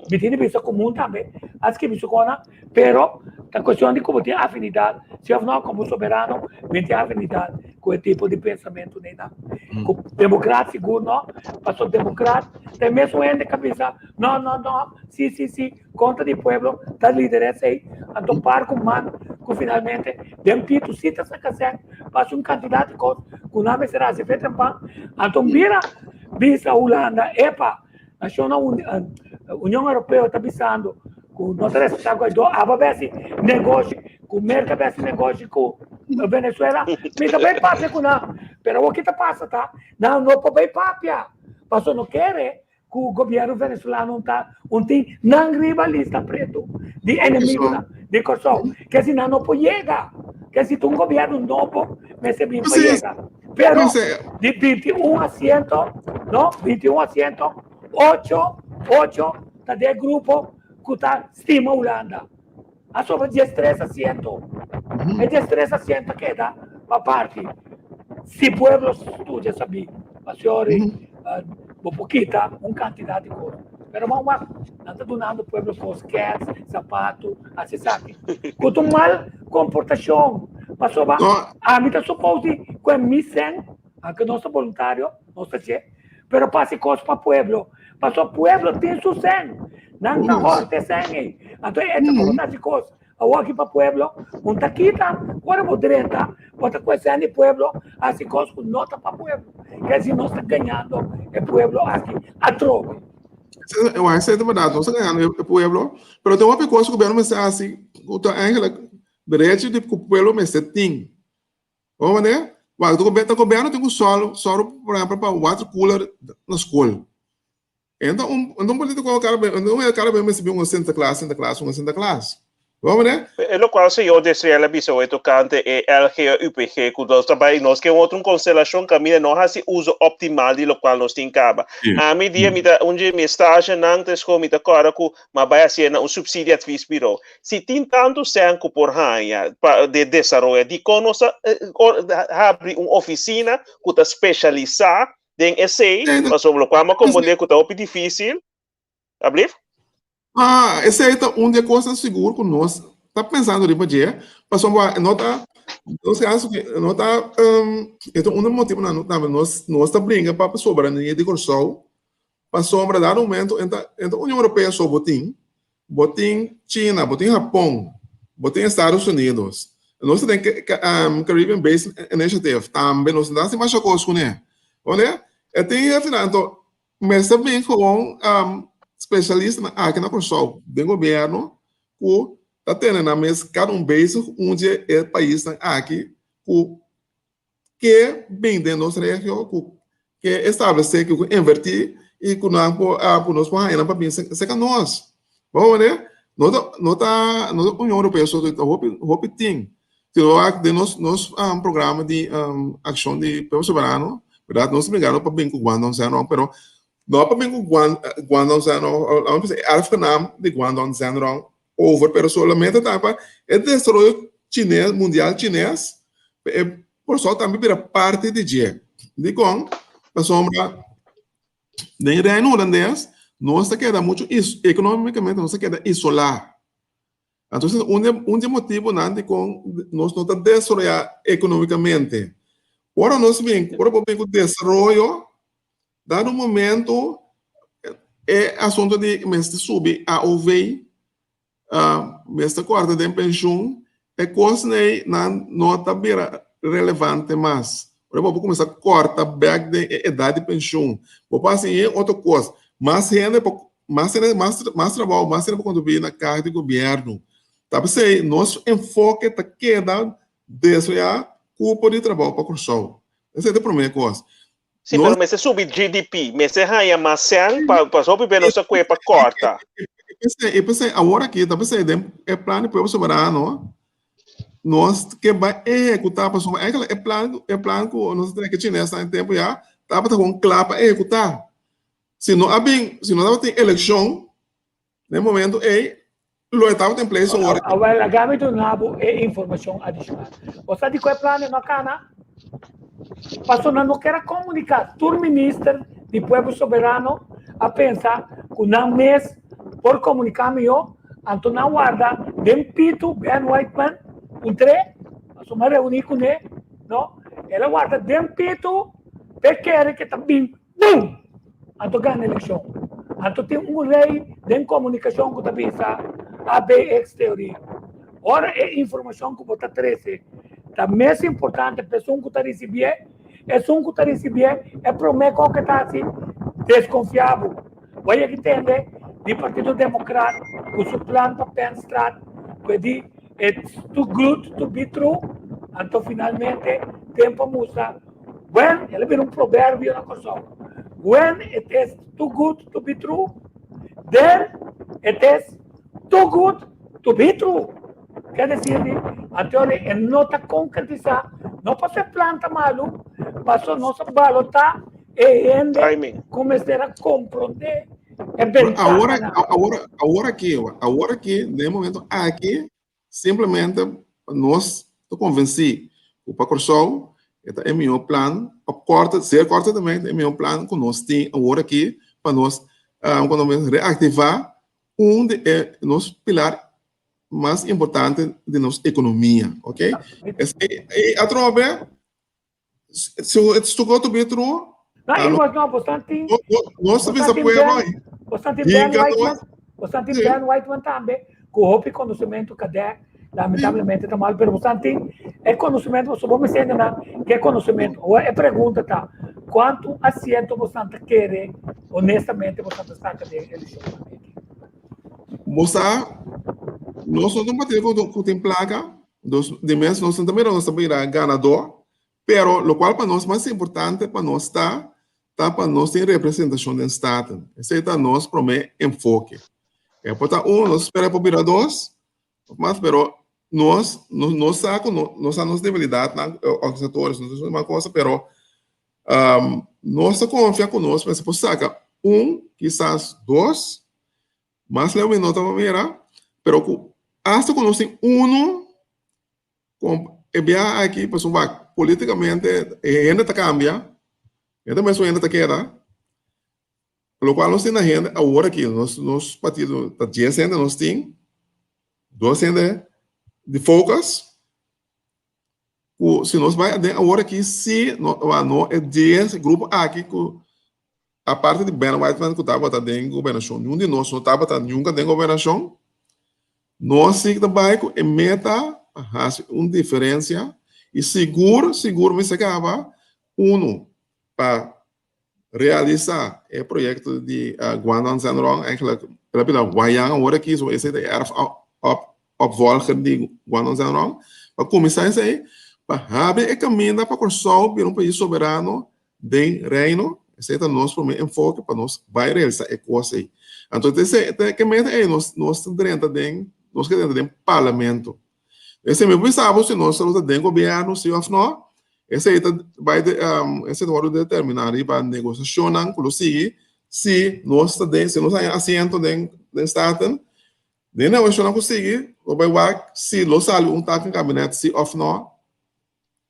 mi tin di bisa komun tambe, a skibi su kona, pero ta kuestion di ku bo tin afinidat, si òf no komo soberano mi tin afinidat ku e tipo di pensamentu neinan. Ku demokrat sigur no, pasobra demokrat ta e mesun hende ku a bisa no, no, no, si, si, si, kontra di pueblo ta lider esei, anto par ku man ku finalmente den pitu si ta saka sèn. pa un kantidat di kos ku nan mester hasi fe trempan. Anto mira bisa Hulanda, epa, Nashonnan Uni, Union Europeo ta bisando ku no ta respetá Guaidó, aba bai hasi negoshi ku Merka, bai hasi negoshi ku Venezuela, mi ta bai papia ku nan. Pero awor ki ta pasa ta, nan no por bai papia, pasobra no kere ku gobièrnu venezolano ta un tin nan riba lista pretu di enemigunan di Kòrsou. Ke si nan no por yega, ke si ta un gobièrnu nobo mester bin pa yega. Pero di 21 asiento, no, 21 asiento, ocho, ocho ta den e grupo ku ta stima Hulanda. A sobra 13 asiento. E 13 asiento a keda pa parti. Si pueblo studia sabí, pasobra bo por kita un kantidat di kos. Pero ban wak, nan ta dunando pueblo kos, kèts, sapatu, hasi esaki. Ku ta un mal komportashon. Pasobra ami ta supos di ku e mi sèn, anke nos ta boluntario, nos ta hasié, pero pa hasi kos pa pueblo. Pasobra pueblo tin su sèn. Nan ta hòrta e sèn ei. Anto e echo ku bo ta hasi kos awoki pa pueblo, un ta kita ora bo drenta, bo ta ku e sèn di pueblo hasi kos ku no ta pa pueblo. Ke si nos ta gañando e pueblo aki atrobe. Wak, esei ta bèrdat, nos ta gañando e pueblo, pero tin hopi kos ku gobièrnu mester hasi ku ta eigenlijk derecho di ku pueblo mester tin. Bo manera? Wak, ta gobièrnu tin ku sòru, sòru por ehèmpel pa water cooler na skol. Enta un, enta un politico cada vez, enta un cada vez mester bin un Sinterklaas, Sinterklaas, un Sinterklaas. Bo manera? E locual señor Desriel a bisa hoy tocante e LG UPG cu nos ta bay nos ke otro un constelacion caminda no haci uso optimal di locual nos tin caba. Ami dia mi ta un di mi stage nan ta esco mi ta corda cu ma bay haci na un subsidie adviesbureau. Si tin tanto cen cu por haya pa de desaroya dicon nos ta habri un oficina cu ta specialisa den esey pasobra locual mi a comprende cu ta hopi dificil. Ablief? Ah, esei ta un di e kosnan sigur ku nos ta pensando riba dje, pasobra no ta, nos caso ku no ta, e ta un di e motibunan tambe nos nos ta bringa pa soberania di Kòrsou, pasobra dado momento e ta e ta Union Europeo so bo tin, bo tin China, bo tin Hapon, bo tin Estados Unidos, nos ta den Caribbean Basin Initiative tambe nos no ta hasi masha kos kuné, oné? E tin afinal anto Mester bin gewoon specialistanan aki na Kòrsou den gobièrnu ku ta tene nan mes kada un bezig un dje e paisnan aki ku ke bin den nos regio ku ke establesé ku invertí i ku nan por ku nos por haña nan pa bin serka nos. Bo wak no ta no ta no ta Union Europeo so ta hopi hopi tin. Si bo wak den nos nos programa di akshon di Pueblo Soberano, bèrdat, nos ta bringando pa bin ku Guandong Zhenrong, pero no pa bin ku Guandong Zhenrong, laga mi bisa e erfgenaam di Guandong Zhenrong over, pero solamente ta pa e desaroyo chines, mundial chines, pa e Kòrsou tambe bira parti di dje. Dikon? Pasobra den Reino Hulandes nos ta keda muchu economicamente nos ta keda isolá. Entonces un di un di e motibunan dikon nos no ta desaroyá economicamente. Ora nos bin, ora bo bin ku desaroyo, dado un momento e asunto di mester subi AOV, mester kòrta den penshun, e kosnan ei nan no ta bira relevante mas. Ora bo por kuminsá kòrta bèk den e edat di penshun, bo por hasi e otro kos. Mas hende por mas hende mas mas trabou, mas hende por kontribuí na kaha di gobièrnu. Ta p'esei nos enfoke ta keda desaroyá kupo di trabou pa Kòrsou. Esei ta e promé kos. Sí, pero mester subi GDP, mester haña mas sèn pa pa hopi be nos ta kue pa kòrta. E p'esei awor aki ta p'esei den e plan di Pueblo Soberano nos ke bai ehekutá pasobra eigenlijk e plan e plan ku nos a tene ku chinesnan e tempu ya tabata kon kla pa ehekutá. Si no a bin, si no tabatin elekshon den e momento ei, lo e tabata en place ora. Awel, laga mi duna bo e informashon adishonal. Bo sa di ku e plan no a kana? Pasobra nan no ker a komuniká. Tur minister di Pueblo Soberano a pensa ku nan mes por komuniká mihó, anto nan warda den pitu Ben Whiteman un tre, pasobra mi a reuní kuné, no? El a warda den pitu p'e kere ke ta bin. Bum! Anto gana elekshon. Anto tin un lei den komunikashon ku ta bisa ABX teoria. Ora e informashon ku bo ta trese Ta mes importante pa esun ku ta risibié, esun ku ta risibié e promé kos ku e ta hasi, deskonfiá bo. Bo a yega tende di Partido Demokrat ku su plan pa Penstraat ku e di it's too good to be true, anto finalmente tempu a mustra when, el a bira un proverbio na Kòrsou, when it is too good to be true, then it is too good to be true. Ke desir di, anto e no ta konkretisá, no pasobra e plan ta malu, pasobra nos a balotá e hende Timing. ku mester a komprondé e Pero awor, bentahanan. awor, awor aki, awor aki, den e momento aki, simplemente nos ta konvensí ku pa Kòrsou e ta e mihó plan, pa kòrta, zeer kòrta termijn, ta e mihó plan ku nos tin awor aki pa nos, kuando nos reaktivá un di e nos pilar mas importante di nos ekonomia, ok? Esei, e atrobe, si it's too good to be true, No, it was no, bosnan tin, nos ta bosnan bisa tin pueblo, Ben, bosnan tin Ben hinka Whiteman, nos, bosnan tin sí. Ben Whiteman tambe, ku hopi konosementu kadè, lamentablemente ta mal, pero bosnan tin e konosementu, pasobra bo mester hende nan ke konosementu. Awor e pregunta ta, kuantu asiento bosnan ta kere honestamente bosnan ta saka den elekshon aki? Bo sa, nos no ta un partido ku tin plaka, dus di mes nos no ta mira nos ta bira ganadó, pero lokual pa nos mas importante pa nos ta, ta pa nos tin representashon den Staten. Esei ta nos promé enfoke. E por ta un, nos spera por bira dos òf mas, pero nos nos sa ku nos sa nos debilidatnan organisatoris nos ta mas cosa, pero nos ta konfia ku nos mester por saka un, kisas dos, mas leu mi no ta mira, pero ku asta ku nos tin uno, e biaha aki pasobra wak politikamente e hende ta kambia, e ta mesun hende ta keda, lokual nos tin na hende awor aki, nos nos partido ta dies hende nos tin, dos hende di focus, ku si nos bai aden awor aki si no no e dies grupo aki ku aparte di Ben Whiteman ku tabata den gobernashon niun di nos no tabata nunka den gobernashon nos si ta bai ku e meta pa hasi un diferensia i sigur sigur mester kaba uno pa realisa e proyecto di Guandan Zenrong, eigenlijk el a bira Guayang awor aki, so esei ta e erf opvolger di Guandan Zenrong, pa kuminsá esei, pa habri e kaminda pa Kòrsou bira un pais soberano den Reino, esei ta nos promé enfoke pa nos bai realisá e kos ei. Anto esei ta e meta ei, nos nos ta drenta den, nos ke drenta den parlamento. Esei mi por bisa bo si nos ta den gobièrnu si òf nò, Esei ta bai de, esei ta wòrdu determiná riba negosiashonnan ku lo sigui si nos ta den, si nos haña asiento den den Staten. Den negosiashonnan ku sigui lo bai wak si lo sali un taken kabinet si òf nò.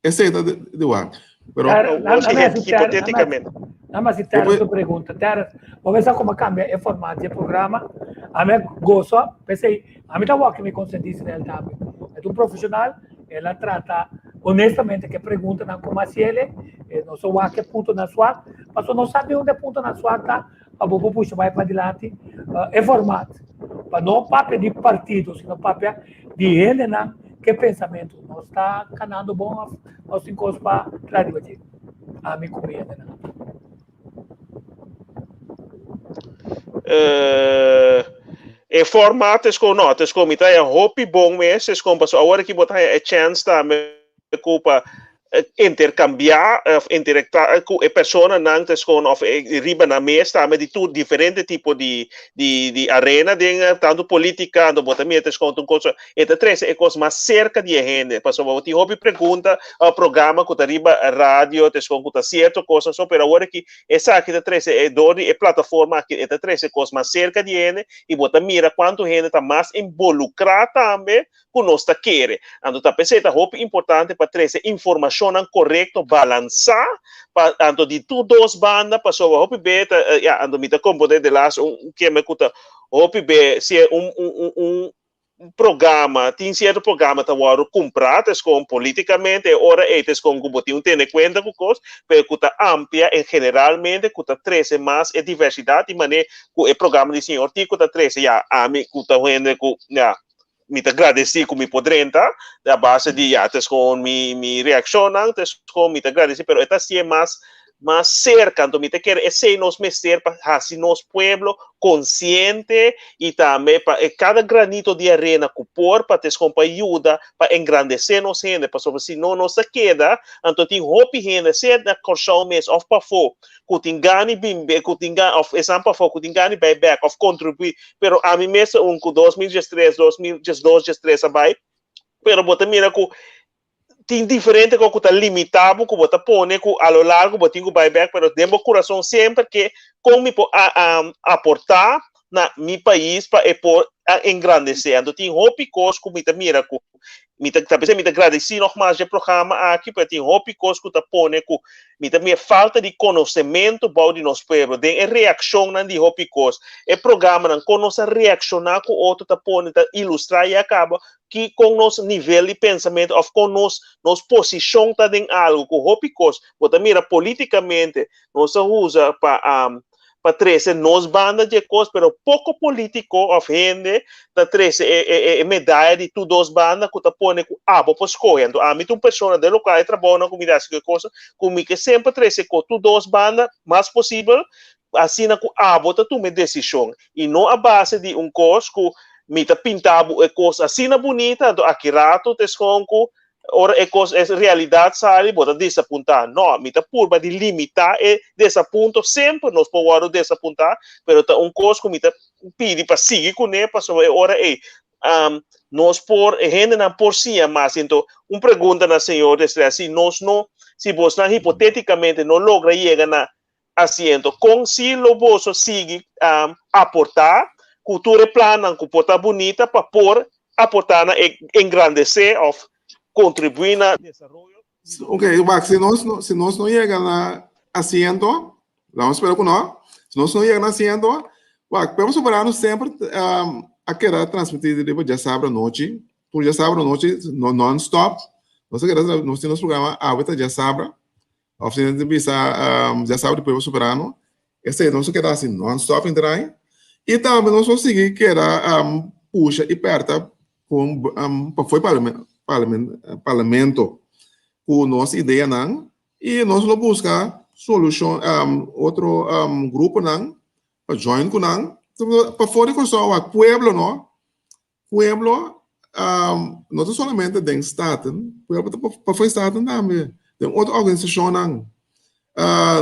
Esei ta di wak. Pero Hipotéticamente. Nada mas si Terence su pregunta. Terence, bo mester como cambia e formato di e programa. Ami a goza, p'esei ami ta wak mi consentí Israel tambe. E ta un profesional. El a trata honestamente ku e preguntanan ku mas yele, e nos a wak e puntonan swak, pasobra nos sabi unda e puntonan swak ta pa bo por pusha bai padilanti e format, pa no papia di partido, sino papia di hendenan ku e pensamentu. Nos ta kanando bon òf nos tin kos pa traha riba dje? Ami ku mi hendenan. E formato es kon no, es kon mi ta haña hopi bon mes, es kon pasobra awor aki bo ta haña e chèns tambe ku pa interkambiá òf interektá ku e personanan ta eskon òf riba nan mes tambe di tur diferente tipo di di di arena den tantu polítika anto bo ta mira ta eskon ta un kos e ta trese e kos mas serka di e hende pasobra bo tin hopi pregunta òf programa ku ta riba radio ta eskon ku ta sierto kosnan so pero awor aki Esaki ta trese e dor di e plataforma aki e ta trese kos mas serka di hende i bo ta mira kuantu hende ta mas involukrá tambe ku nos ta kere. Anto ta p'esei ta hopi importante pa trese informashonnan korekto, balansá, pa anto di tur dos banda pasobra hopi be ta ya anto mi ta komprondé de las un keme ku ta hopi be si e un un un programa, tin cierto programa ta wòrdu kumprá, ta eskon polítikamente, e ora ei ta eskon ku bo tin un tene kuenta ku kos, pero ku ta amplia en generalmente ku ta trese mas e diversidat di manera ku e programa di señor Tico ta trese, ya, ami ku ta hende ku, ya, mi ta gradesí ku mi por drenta a base di ya ta gewoon mi mi reakshonnan ta gewoon mi ta gradesí pero e ta hasié mas mas serka anto mi ta kere esei nos mester pa hasi nos pueblo konsiente i tambe pa e kada granito di arena ku por pa ta pa yuda pa engrandesé nos hende pasobra si no nos ta keda anto tin hopi hende sea na Kòrsou mes òf pafó ku tin gana bin ku tin gana òf esnan pafó ku tin gana bai bèk òf kontribuí pero ami mes ta un ku 2013 2012 13 a bai pero bo ta mira ku tin diferente ku ta limitá bo ku bo ta pone ku a lo largo bo tin ku bai bèk pero den bo kurason semper ke kon mi por aportá na mi pais pa e por engrandesé. Anto tin hopi kos ku mi ta mira ku mi ta ta mi ta gradesí nogmaals e programa aki pero tin hopi kos ku ta pone ku mi ta mira falta di konosementu bou di nos pueblo den e reakshonnan di hopi kos. E programanan kon nos a reakshoná ku otro ta pone ta ilustrá i a kaba ki kon nos nivel di pensamentu òf kon nos nos posishon ta den algu ku hopi kos bo ta mira politikamente nos a usa pa pa trese nos banda di e kos pero poko politiko òf hende ta trese e e e medaya di tur dos banda ku ta pone ku abo por skohe anto ami ta un persona den lokual e trabounan ku mi ta hasi ku e kosnan ku mi ke semper trese ku tur dos banda mas posibel asina ku abo ta tuma e desishon i no a base di un kos ku mi ta pinta bo e kos asina bunita anto aki rato ta eskon ku ora e kos e realidat sali bo ta desapuntá. No, mi ta purba di limitá e desapunto semper nos por wòrdu desapuntá pero ta un kos ku mi ta pidi pa sigui kuné pasobra e ora ei nos por e hendenan por siña mas. Anto un pregunta na señor Destrella si nos no si bosnan hipotétikamente no logra yega na asiento. Kon si lo boso sigui aportá ku tur e plannan ku por ta bunita pa por aportá na e engrandesé òf kontribuí na desaroyo di nos. Ok, wak, si nos no, si nos no yega na asiento, laga spera ku no, si nos no yega na asiento, wak, Pueblo Soberano semper a keda transmití riba djasabra anochi, tur djasabra anochi non-stop, nos a keda, nos tin nos programa Awe ta Djasabra, Of si nan bisa ya sabi di Pueblo Soberano, esei nos a keda hasi non-stop henter ai. I tambe nos lo sigui keda pusha i pèrta ku pafó e parlamento ku nos ideanan i nos lo buska solushon otro gruponan pa join ku nan pafó di Kòrsou wak pueblo no Pueblo no ta solamente den Staten, pueblo ta pafó di Staten tambe, den otro organisashonnan.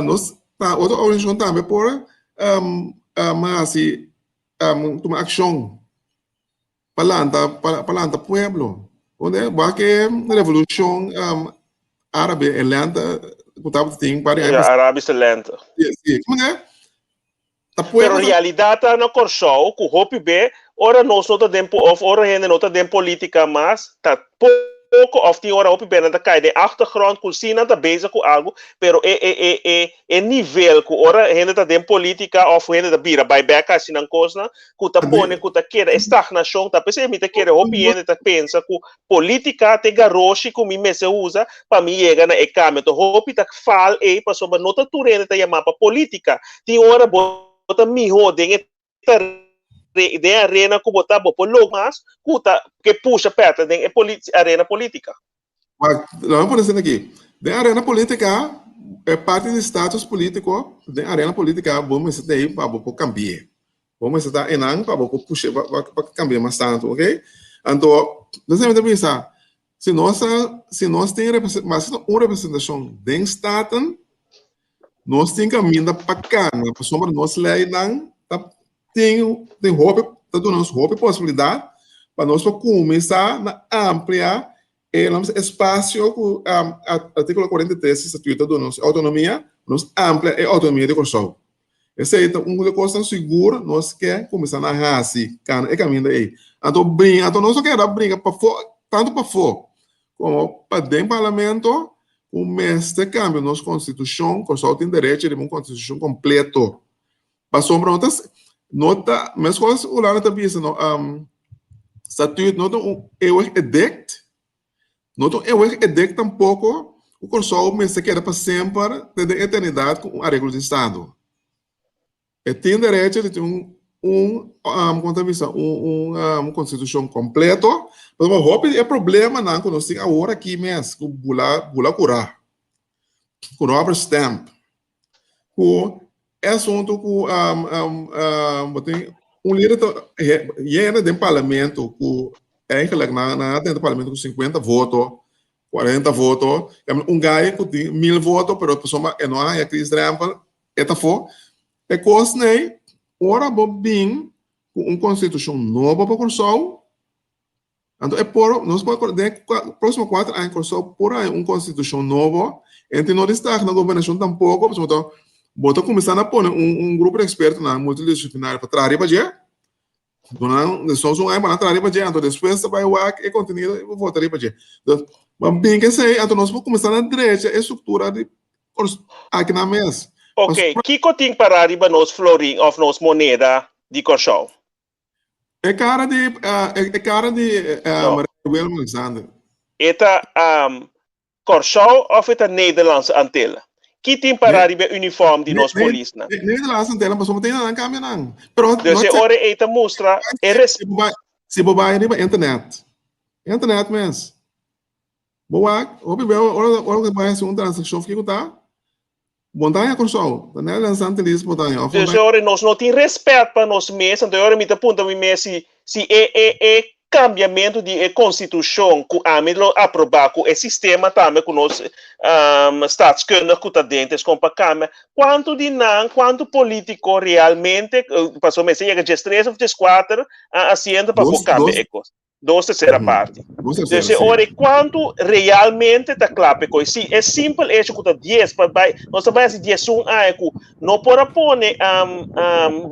Nos ta otro organisashon tambe por hasi tuma akshon pa lanta pa lanta pueblo. Bo a ke revolushon árabe e lènte ku tabata tin par di aña pasá. Arabische lente. Si, si. Ta Pero realidad ta na Kòrsou ku hopi be ora nos no ta den òf ora hende no ta den polítika mas ta poko òf tin ora hopi be nan ta kai den achtergrond ku si nan ta bezig ku algu pero e e e e e nivel ku ora hende ta den polítika òf hende ta bira bai bèk hasi nan kosnan ku ta pone ku ta keda e stagnashon ta p'esei mi ta kere hopi hende ta pensa ku polítika ta e garoshi ku mi mester usa pa mi yega na e kambio. Enton hopi ta fal ei pasobra no ta tur hende ta yamá pa polítika. Tin ora bo ta mihó den e den e arena ku bo ta, bo por logra mas ku ta ke pusha pèta den e arena polítika. Wak, laga mi pone esei aki. Den arena polítika, e parti di status polítiko, den arena polítika bo mester ta ei pa bo por kambi'é. Bo mester ta einan pa bo por push'é pa kambi'é mas tantu, oke? Anto, esei mi ta bisa, Si nos ta, si nos tin mas un representashon den Staten, nos tin kaminda pa kana, pasobra nos leinan ta tin tin hopi ta duna nos hopi posibilidat pa nos por kuminsá na amplia e espasio ku artíkulo 43 di Statuto ta duna nos outonomia, nos amplia e outonomia di Kòrsou. Esei ta un di kosnan sigur nos ke kuminsá na hasi, kana e kaminda ei. Anto bringa, anto nos no keda bringa pafó, tantu pafó komo paden parlamento ku mester kambia nos konstitushon. Kòrsou tin derecho riba un konstitushon kompleto. Pasobra no ta, no ta, meskos Hulanda ta bisa no, statuut no ta un eeuwig edict, No ta un eeuwig edek tampoko ku Kòrsou mester keda pa semper te den eternidat ku un areglo di estado. E tin derecho di tin un un kon ta bisa un un konstitushon kompleto pasobra hopi di e problemanan ku nos tin awor aki mes ku bula bula kura ku rubber stamp ku e asuntu ku bo tin un lider ta yena den parlamento ku eigenlijk nan a drenta parlamento ku sinkuenta voto 40 voto, un gai ku tin 1000 voto pero pasobra e no a haña kiesdrempel e ta afó. E kos nei, ora bo bin ku un konstitushon nobo pa Kòrsou, anto e por, nos por den e próksimo kuater aña Kòrsou por haña un konstitushon nobo, enti no di stag na gobernashon tampoko, pasobra bo ta bo ta kuminsá na pone un grupo di ekspertonan multidisiplinario pa traha riba dje, Duna despues un aña pa nan traha riba dje, anto despues ta bai wak e kontenido i vota riba dje. Dus, pa bin esei, anto nos por kuminsá na drecha e struktura di aki nan mes. Oké, kiko tin pará riba nos florin òf nos moneda di Kòrsou? E kara di e kara di Willem Alexander. E ta Kòrsou òf e ta Nederlandse Antillen? Ki tin pará riba e unifòrm di nos polisnan? Nederlandse Antillen pasobra tin nan kambia nan. Pero Dus e ora ei ta mustra e res. Si bo bai riba internet, internet mes, bo wak hopi bes ora ora ku bo bai hasi un transakshon kiko ta? Montaña Kòrsou, ta Nederlandse Antilles montaña òf Dus e ora nos no tin rèspèt pa nos mes, anto e ora mi ta puntra mi mes si si e e e kambiamentu di e konstitushon ku ami lo aprobá ku e sistema tambe ku nos staatskundig ku ta den ta pa kambia, kuantu di nan, kuantu polítiko realmente, pasobra mester yega diestres òf dieskuater asiento pa por kambia e kos. Dos tercera parti. Dus e ora kuantu realmente ta kla p'e koi. Si e simpel hecho ku ta dies pa bai, nos ta bai hasi diesun aña ku no por a pone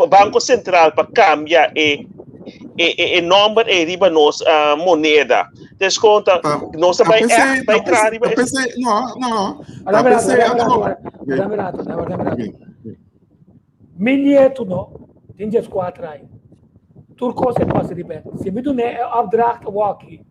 Banko Sentral pa kambia e e nòmber ei riba nos moneda. Des konta nos ta bai ègt bai traha riba e. No, no. Dame rato, dame rato. Mi nietu no tin dieskuater aña. Tur kos e pasa riba e. Si mi dun'é e opdracht awoki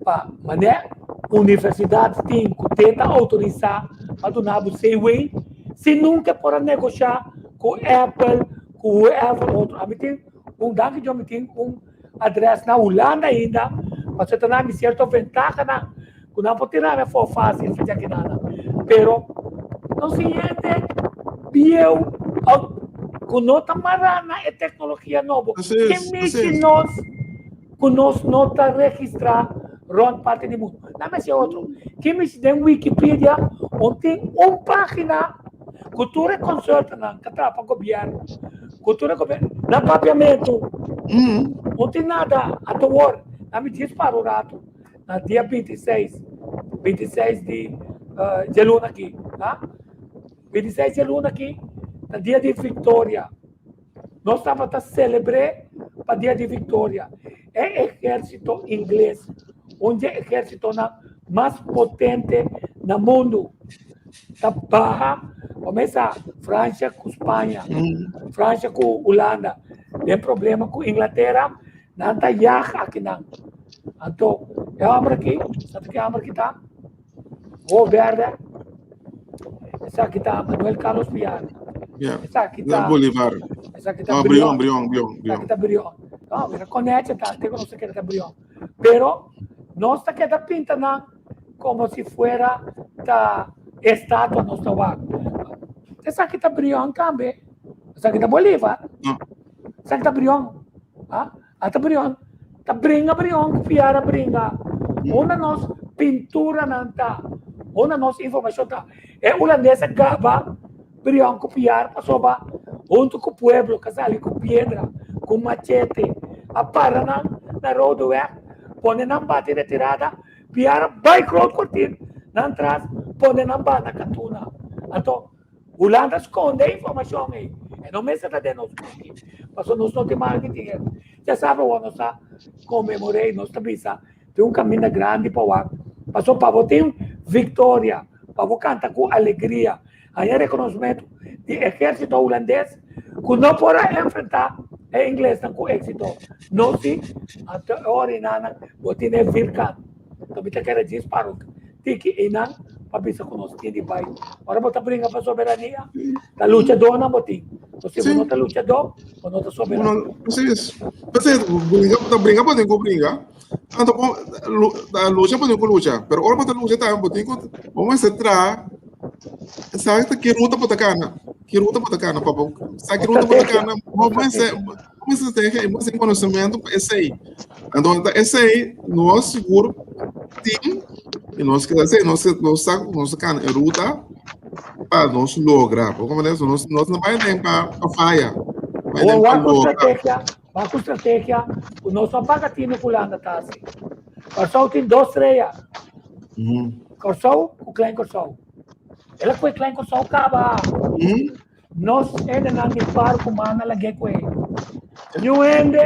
pa manera universidat tin ku te ta outorisá pa duna bo CW, si nunka e por a negoshá ku Apple, ku whoever otro. Ami tin un, danki Dios mi tin un adrès na Hulanda ainda, pasobra ta na mi sierto ventahanan ku nan por tira mi afó fásil si djaki nada. Pero nos hende bieu ku no ta mará na e teknologia nobo, ke mishi nos ku nos no ta registrá rònt parti di mundu? Nan mester otro. Ke mishi den Wikipedia un tin un página ku tur e konsertonan ka traha pa gobièrnu, ku tur e gobièrnu na papiamentu. No tin nada. Ata awor, nan mi djis para un ratu. Na dia 26, 26 di djaluna aki, ha? 26 djaluna aki ta dia di Victoria. Nos tabata selebr'é pa dia di Victoria. E ehérsito ingles, un dje ehérsitonan mas potente na mundu, ta baha, kumesa Francia ku Spaña, Francia ku Hulanda, den problema ku Inglatera, Nan ta yag akinan. Anto e hòmber aki, sa ta ki hòmber ki ta? Ho bèrdè. Esaki ta Manuel Carlos Piar. Yeah. Esaki ta Bolivar. Esaki ta No, Brion. Brion, Brion, Brion, Esaki Brion. ta Brion. No, mira koneche ta, te kono se keda ta Brion. Pero nos ta keda pinta nan como si fuera ta estatua nos ta wak. Esaki ta Brion tambe. Esaki ta Bolivar. No. Esaki ta Brion. Ha? Ata Brion. Ta bringa Brion ku Piara bringa. Unda nos pinturanan ta? Unda nos informashon ta? E hulandes a gaba Brion ku Piara pasobra huntu ku pueblo ka sali ku piedra, ku machete, a para nan na Rodeweg, pone nan bati retirada, Piara bai Groot Kwartier nan tras, pone nan banda Katuna. Anto Hulanda skonde e informashon ei. E no mester ta den nos buki, pasobra nos no tin mal di tin e. Ya sabe awor nos ta konmemor'é i nos ta bisa tin un kaminda grandi pa wak. Pasobra pa bo tin viktoria, pa bo kanta ku alegria, haña rekonosmentu di ehérsito hulandes ku no por a enfrentá e inglesnan ku éksito. No si, anto e ora einanan bo tin e virkan. Anto mi ta kere djis para un tiki einan pa bisa ku nos tin di bai. Ora bo ta bringa pa soberania, ta luchadónan bo tin. Si bo no ta luchadó, bo no ta soberano. Precies. Precies, bringa, ta bringa bo tin ku bringa. Anto bo ta lucha bo tin ku lucha. Pero ora bo ta lucha tambe bo tin ku bo mester traha sa ta ki ruta bo ta kana. Ki ruta bo ta kana pa bo sa ki ruta bo ta kana bo mester bo mester ten e mester konosementu pa esei. Anto ta esei nos sigur tin i nos keda esei nos nos sa nos ta kana e ruta pa nos logra. Bo comprende eso? Nos nos no bai den pa pa faya. Bai den pa Wak ku logra. strategia, wak ku strategia ku nos no paga tino ku Hulanda ta hasi. Kòrsou tin dos strea. Kòrsou ku Klein Kòrsou. El a kue Klein Kòrsou kaba. Nos hendenan di par ku man a lag'é ku e. Niun hende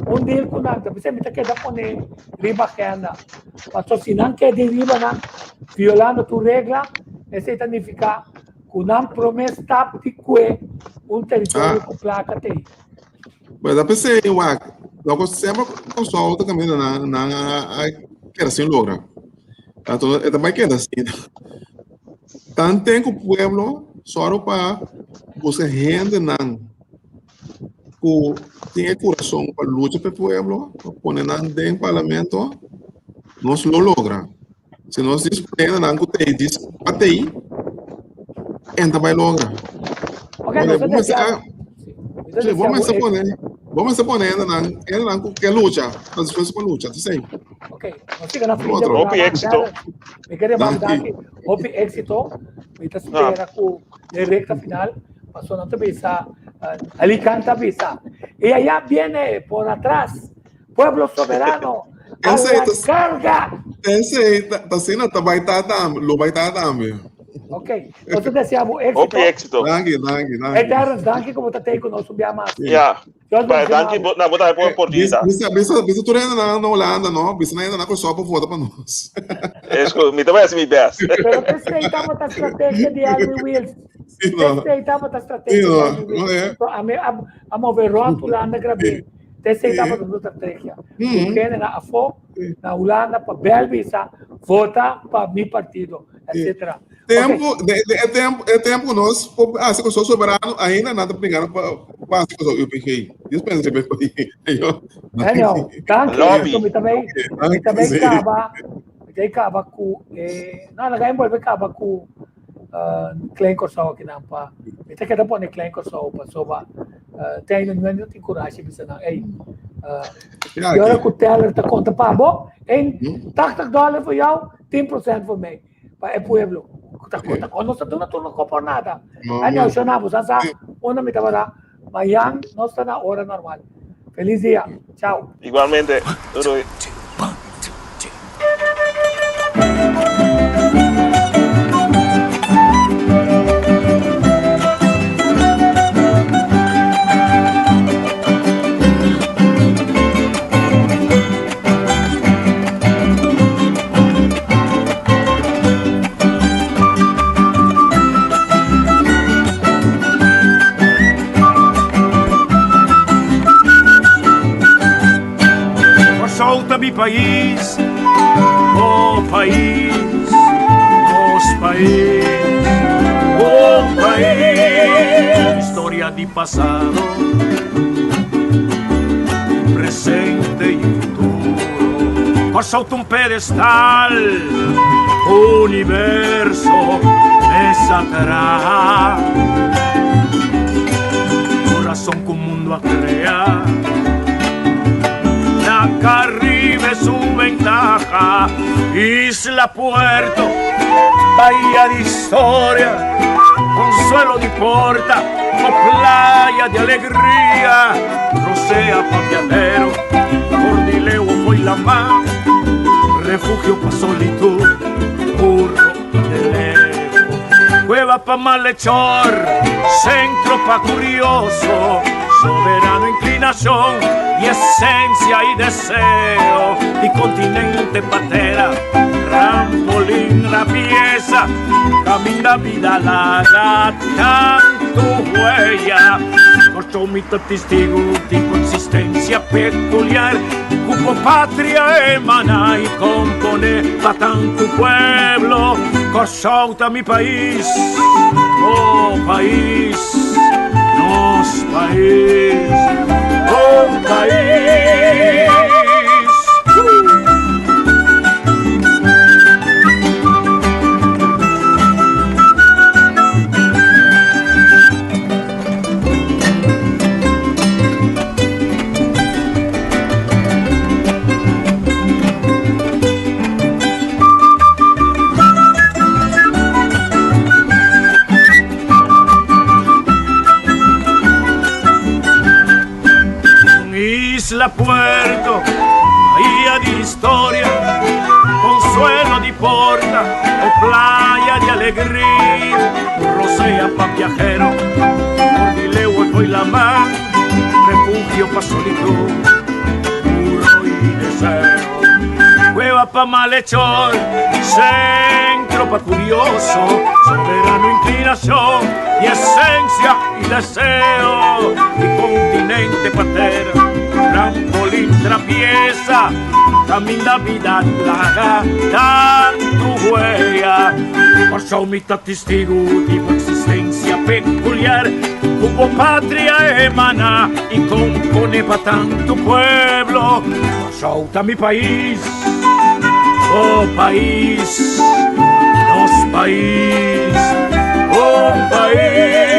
un deal ku nan. Ta bisa mi ta keda pone riba agenda. Paso si nan keda di riba nan violando tur regla, esei ta nifiká ku nan promé stap di kue un teritorio ku plaka ta ei. Bueno, ta p'esei wak, loko semper Kòrsou ta kaminda nan nan a keda sin logra. Anto e ta bai keda asina. Tanten ku pueblo sòru pa buska hendenan ku tin e kurason pa lucha pa e pueblo, pa pone nan den parlamento, nos lo logra. Si nos dis hendenan ku ta ei dis pa ta ei, en ta bai logra. Ok, nos ta deseá. Sí, bo mester pone, bo mester pone hendenan, hendenan ku ke lucha, ta dispuesto pa lucha, ta esei. Ok, nos siga na fin di programa. Hopi éxito. Mi quería mandar danki. Hopi éxito. Mi ta spera ku de recta final. Paso no te bisa. Uh, Alicante avisa. Y allá viene por atrás. Pueblo soberano. A la carga. Ese ta asina ta bai ta tambe, lo bai ta tambe. Ok, nos deseamos éxito. Hopi éxito. Danki, danki, danki. Hey Terence, danki como ta tei con nos un bia mas. Ja. Ba, danki, bo, na, bo tambe por oportunidad. Bisa, bisa, bisa tur hende na Holanda, no? Bisa na hende na Kòrsou pa vota pa nos. Esco, mi ta bai hasi mi best. Pero esei tabata strategia di Almi Wills. Sí, no. Esei tabata strategia Sí, di no. Almi No, Wills. eh. So, a mi a, a move rond Hulanda grabé. Esei tabata su strategia. Mm. Ku hende na afó, na Hulanda, pa bel bisa, vota pa mi partido, etcétera. Tempo, de, de, e tempo, e tempo nos por hasi Kòrsou soberano, ainda nan ta bringando pa pa hasi Kòrsou UPG. Dios pensa riba e Yo. Anyhow, danki. Lobby. Mi tambe, mi tambe kaba, mi tambe kaba ku eh, no, laga envolve kaba ku uh, Klein Kòrsou aki nan pa. Mi ta keda pone Klein Kòrsou pasobra uh, te ainda no tin kurashi bisa nan, ey, uh, Ja, y ora aki. ku teller ta konta pa bo, een 80 dollar voor jou, 10% voor mij. Pa e pueblo. Ta konta kon nos ta duna tur no kopo nada. No, Anyhow, no. shona bo sa sa unda mi tabata. Mayan nos ta na ora normal. Feliz dia. Chao. Igualmente. Doei doei. Kòrsou ta mi pais, bo pais, nos pais, bo pais. Historia di pasado, presente y futuro. Kòrsou ta un pedestal, universo mesa traha. Kurason ku mundu a krea, na Karibe su ventaha. Isla Puerto, bahia di historia, consuelo di porta o playa di alegria. Rosea papiadero, Cordileo foi la mar, refugio pa solitud, burro de lejos, cueva pa malhechor, centro pa curioso, soberano inclinación y esencia y deseo, y continente patera, trampolín la pieza, camina vida laga tanto huella. Kòrsou mi ta testigo di consistencia peculiar, cupo patria emana y compone pa tanto pueblo. Kòrsou ta mi pais, oh pais. Nos pais, oh pais. Isla Puerto, bahía de historia, consuelo di porta o playa de alegría, rosea pa viajero, por dileo y la mar, refugio pa solitud, puro y deseo. Cueva pa malhechor, centro pa curioso, soberano inclinación y esencia y deseo, y continente patera, trampolín trapieza, caminda vida plaga, tanto huella. Por mi ta testigo di bo existencia peculiar, como patria emana y compone pa tanto pueblo. Kòrsou mi pais, oh pais, nos pais, oh pais.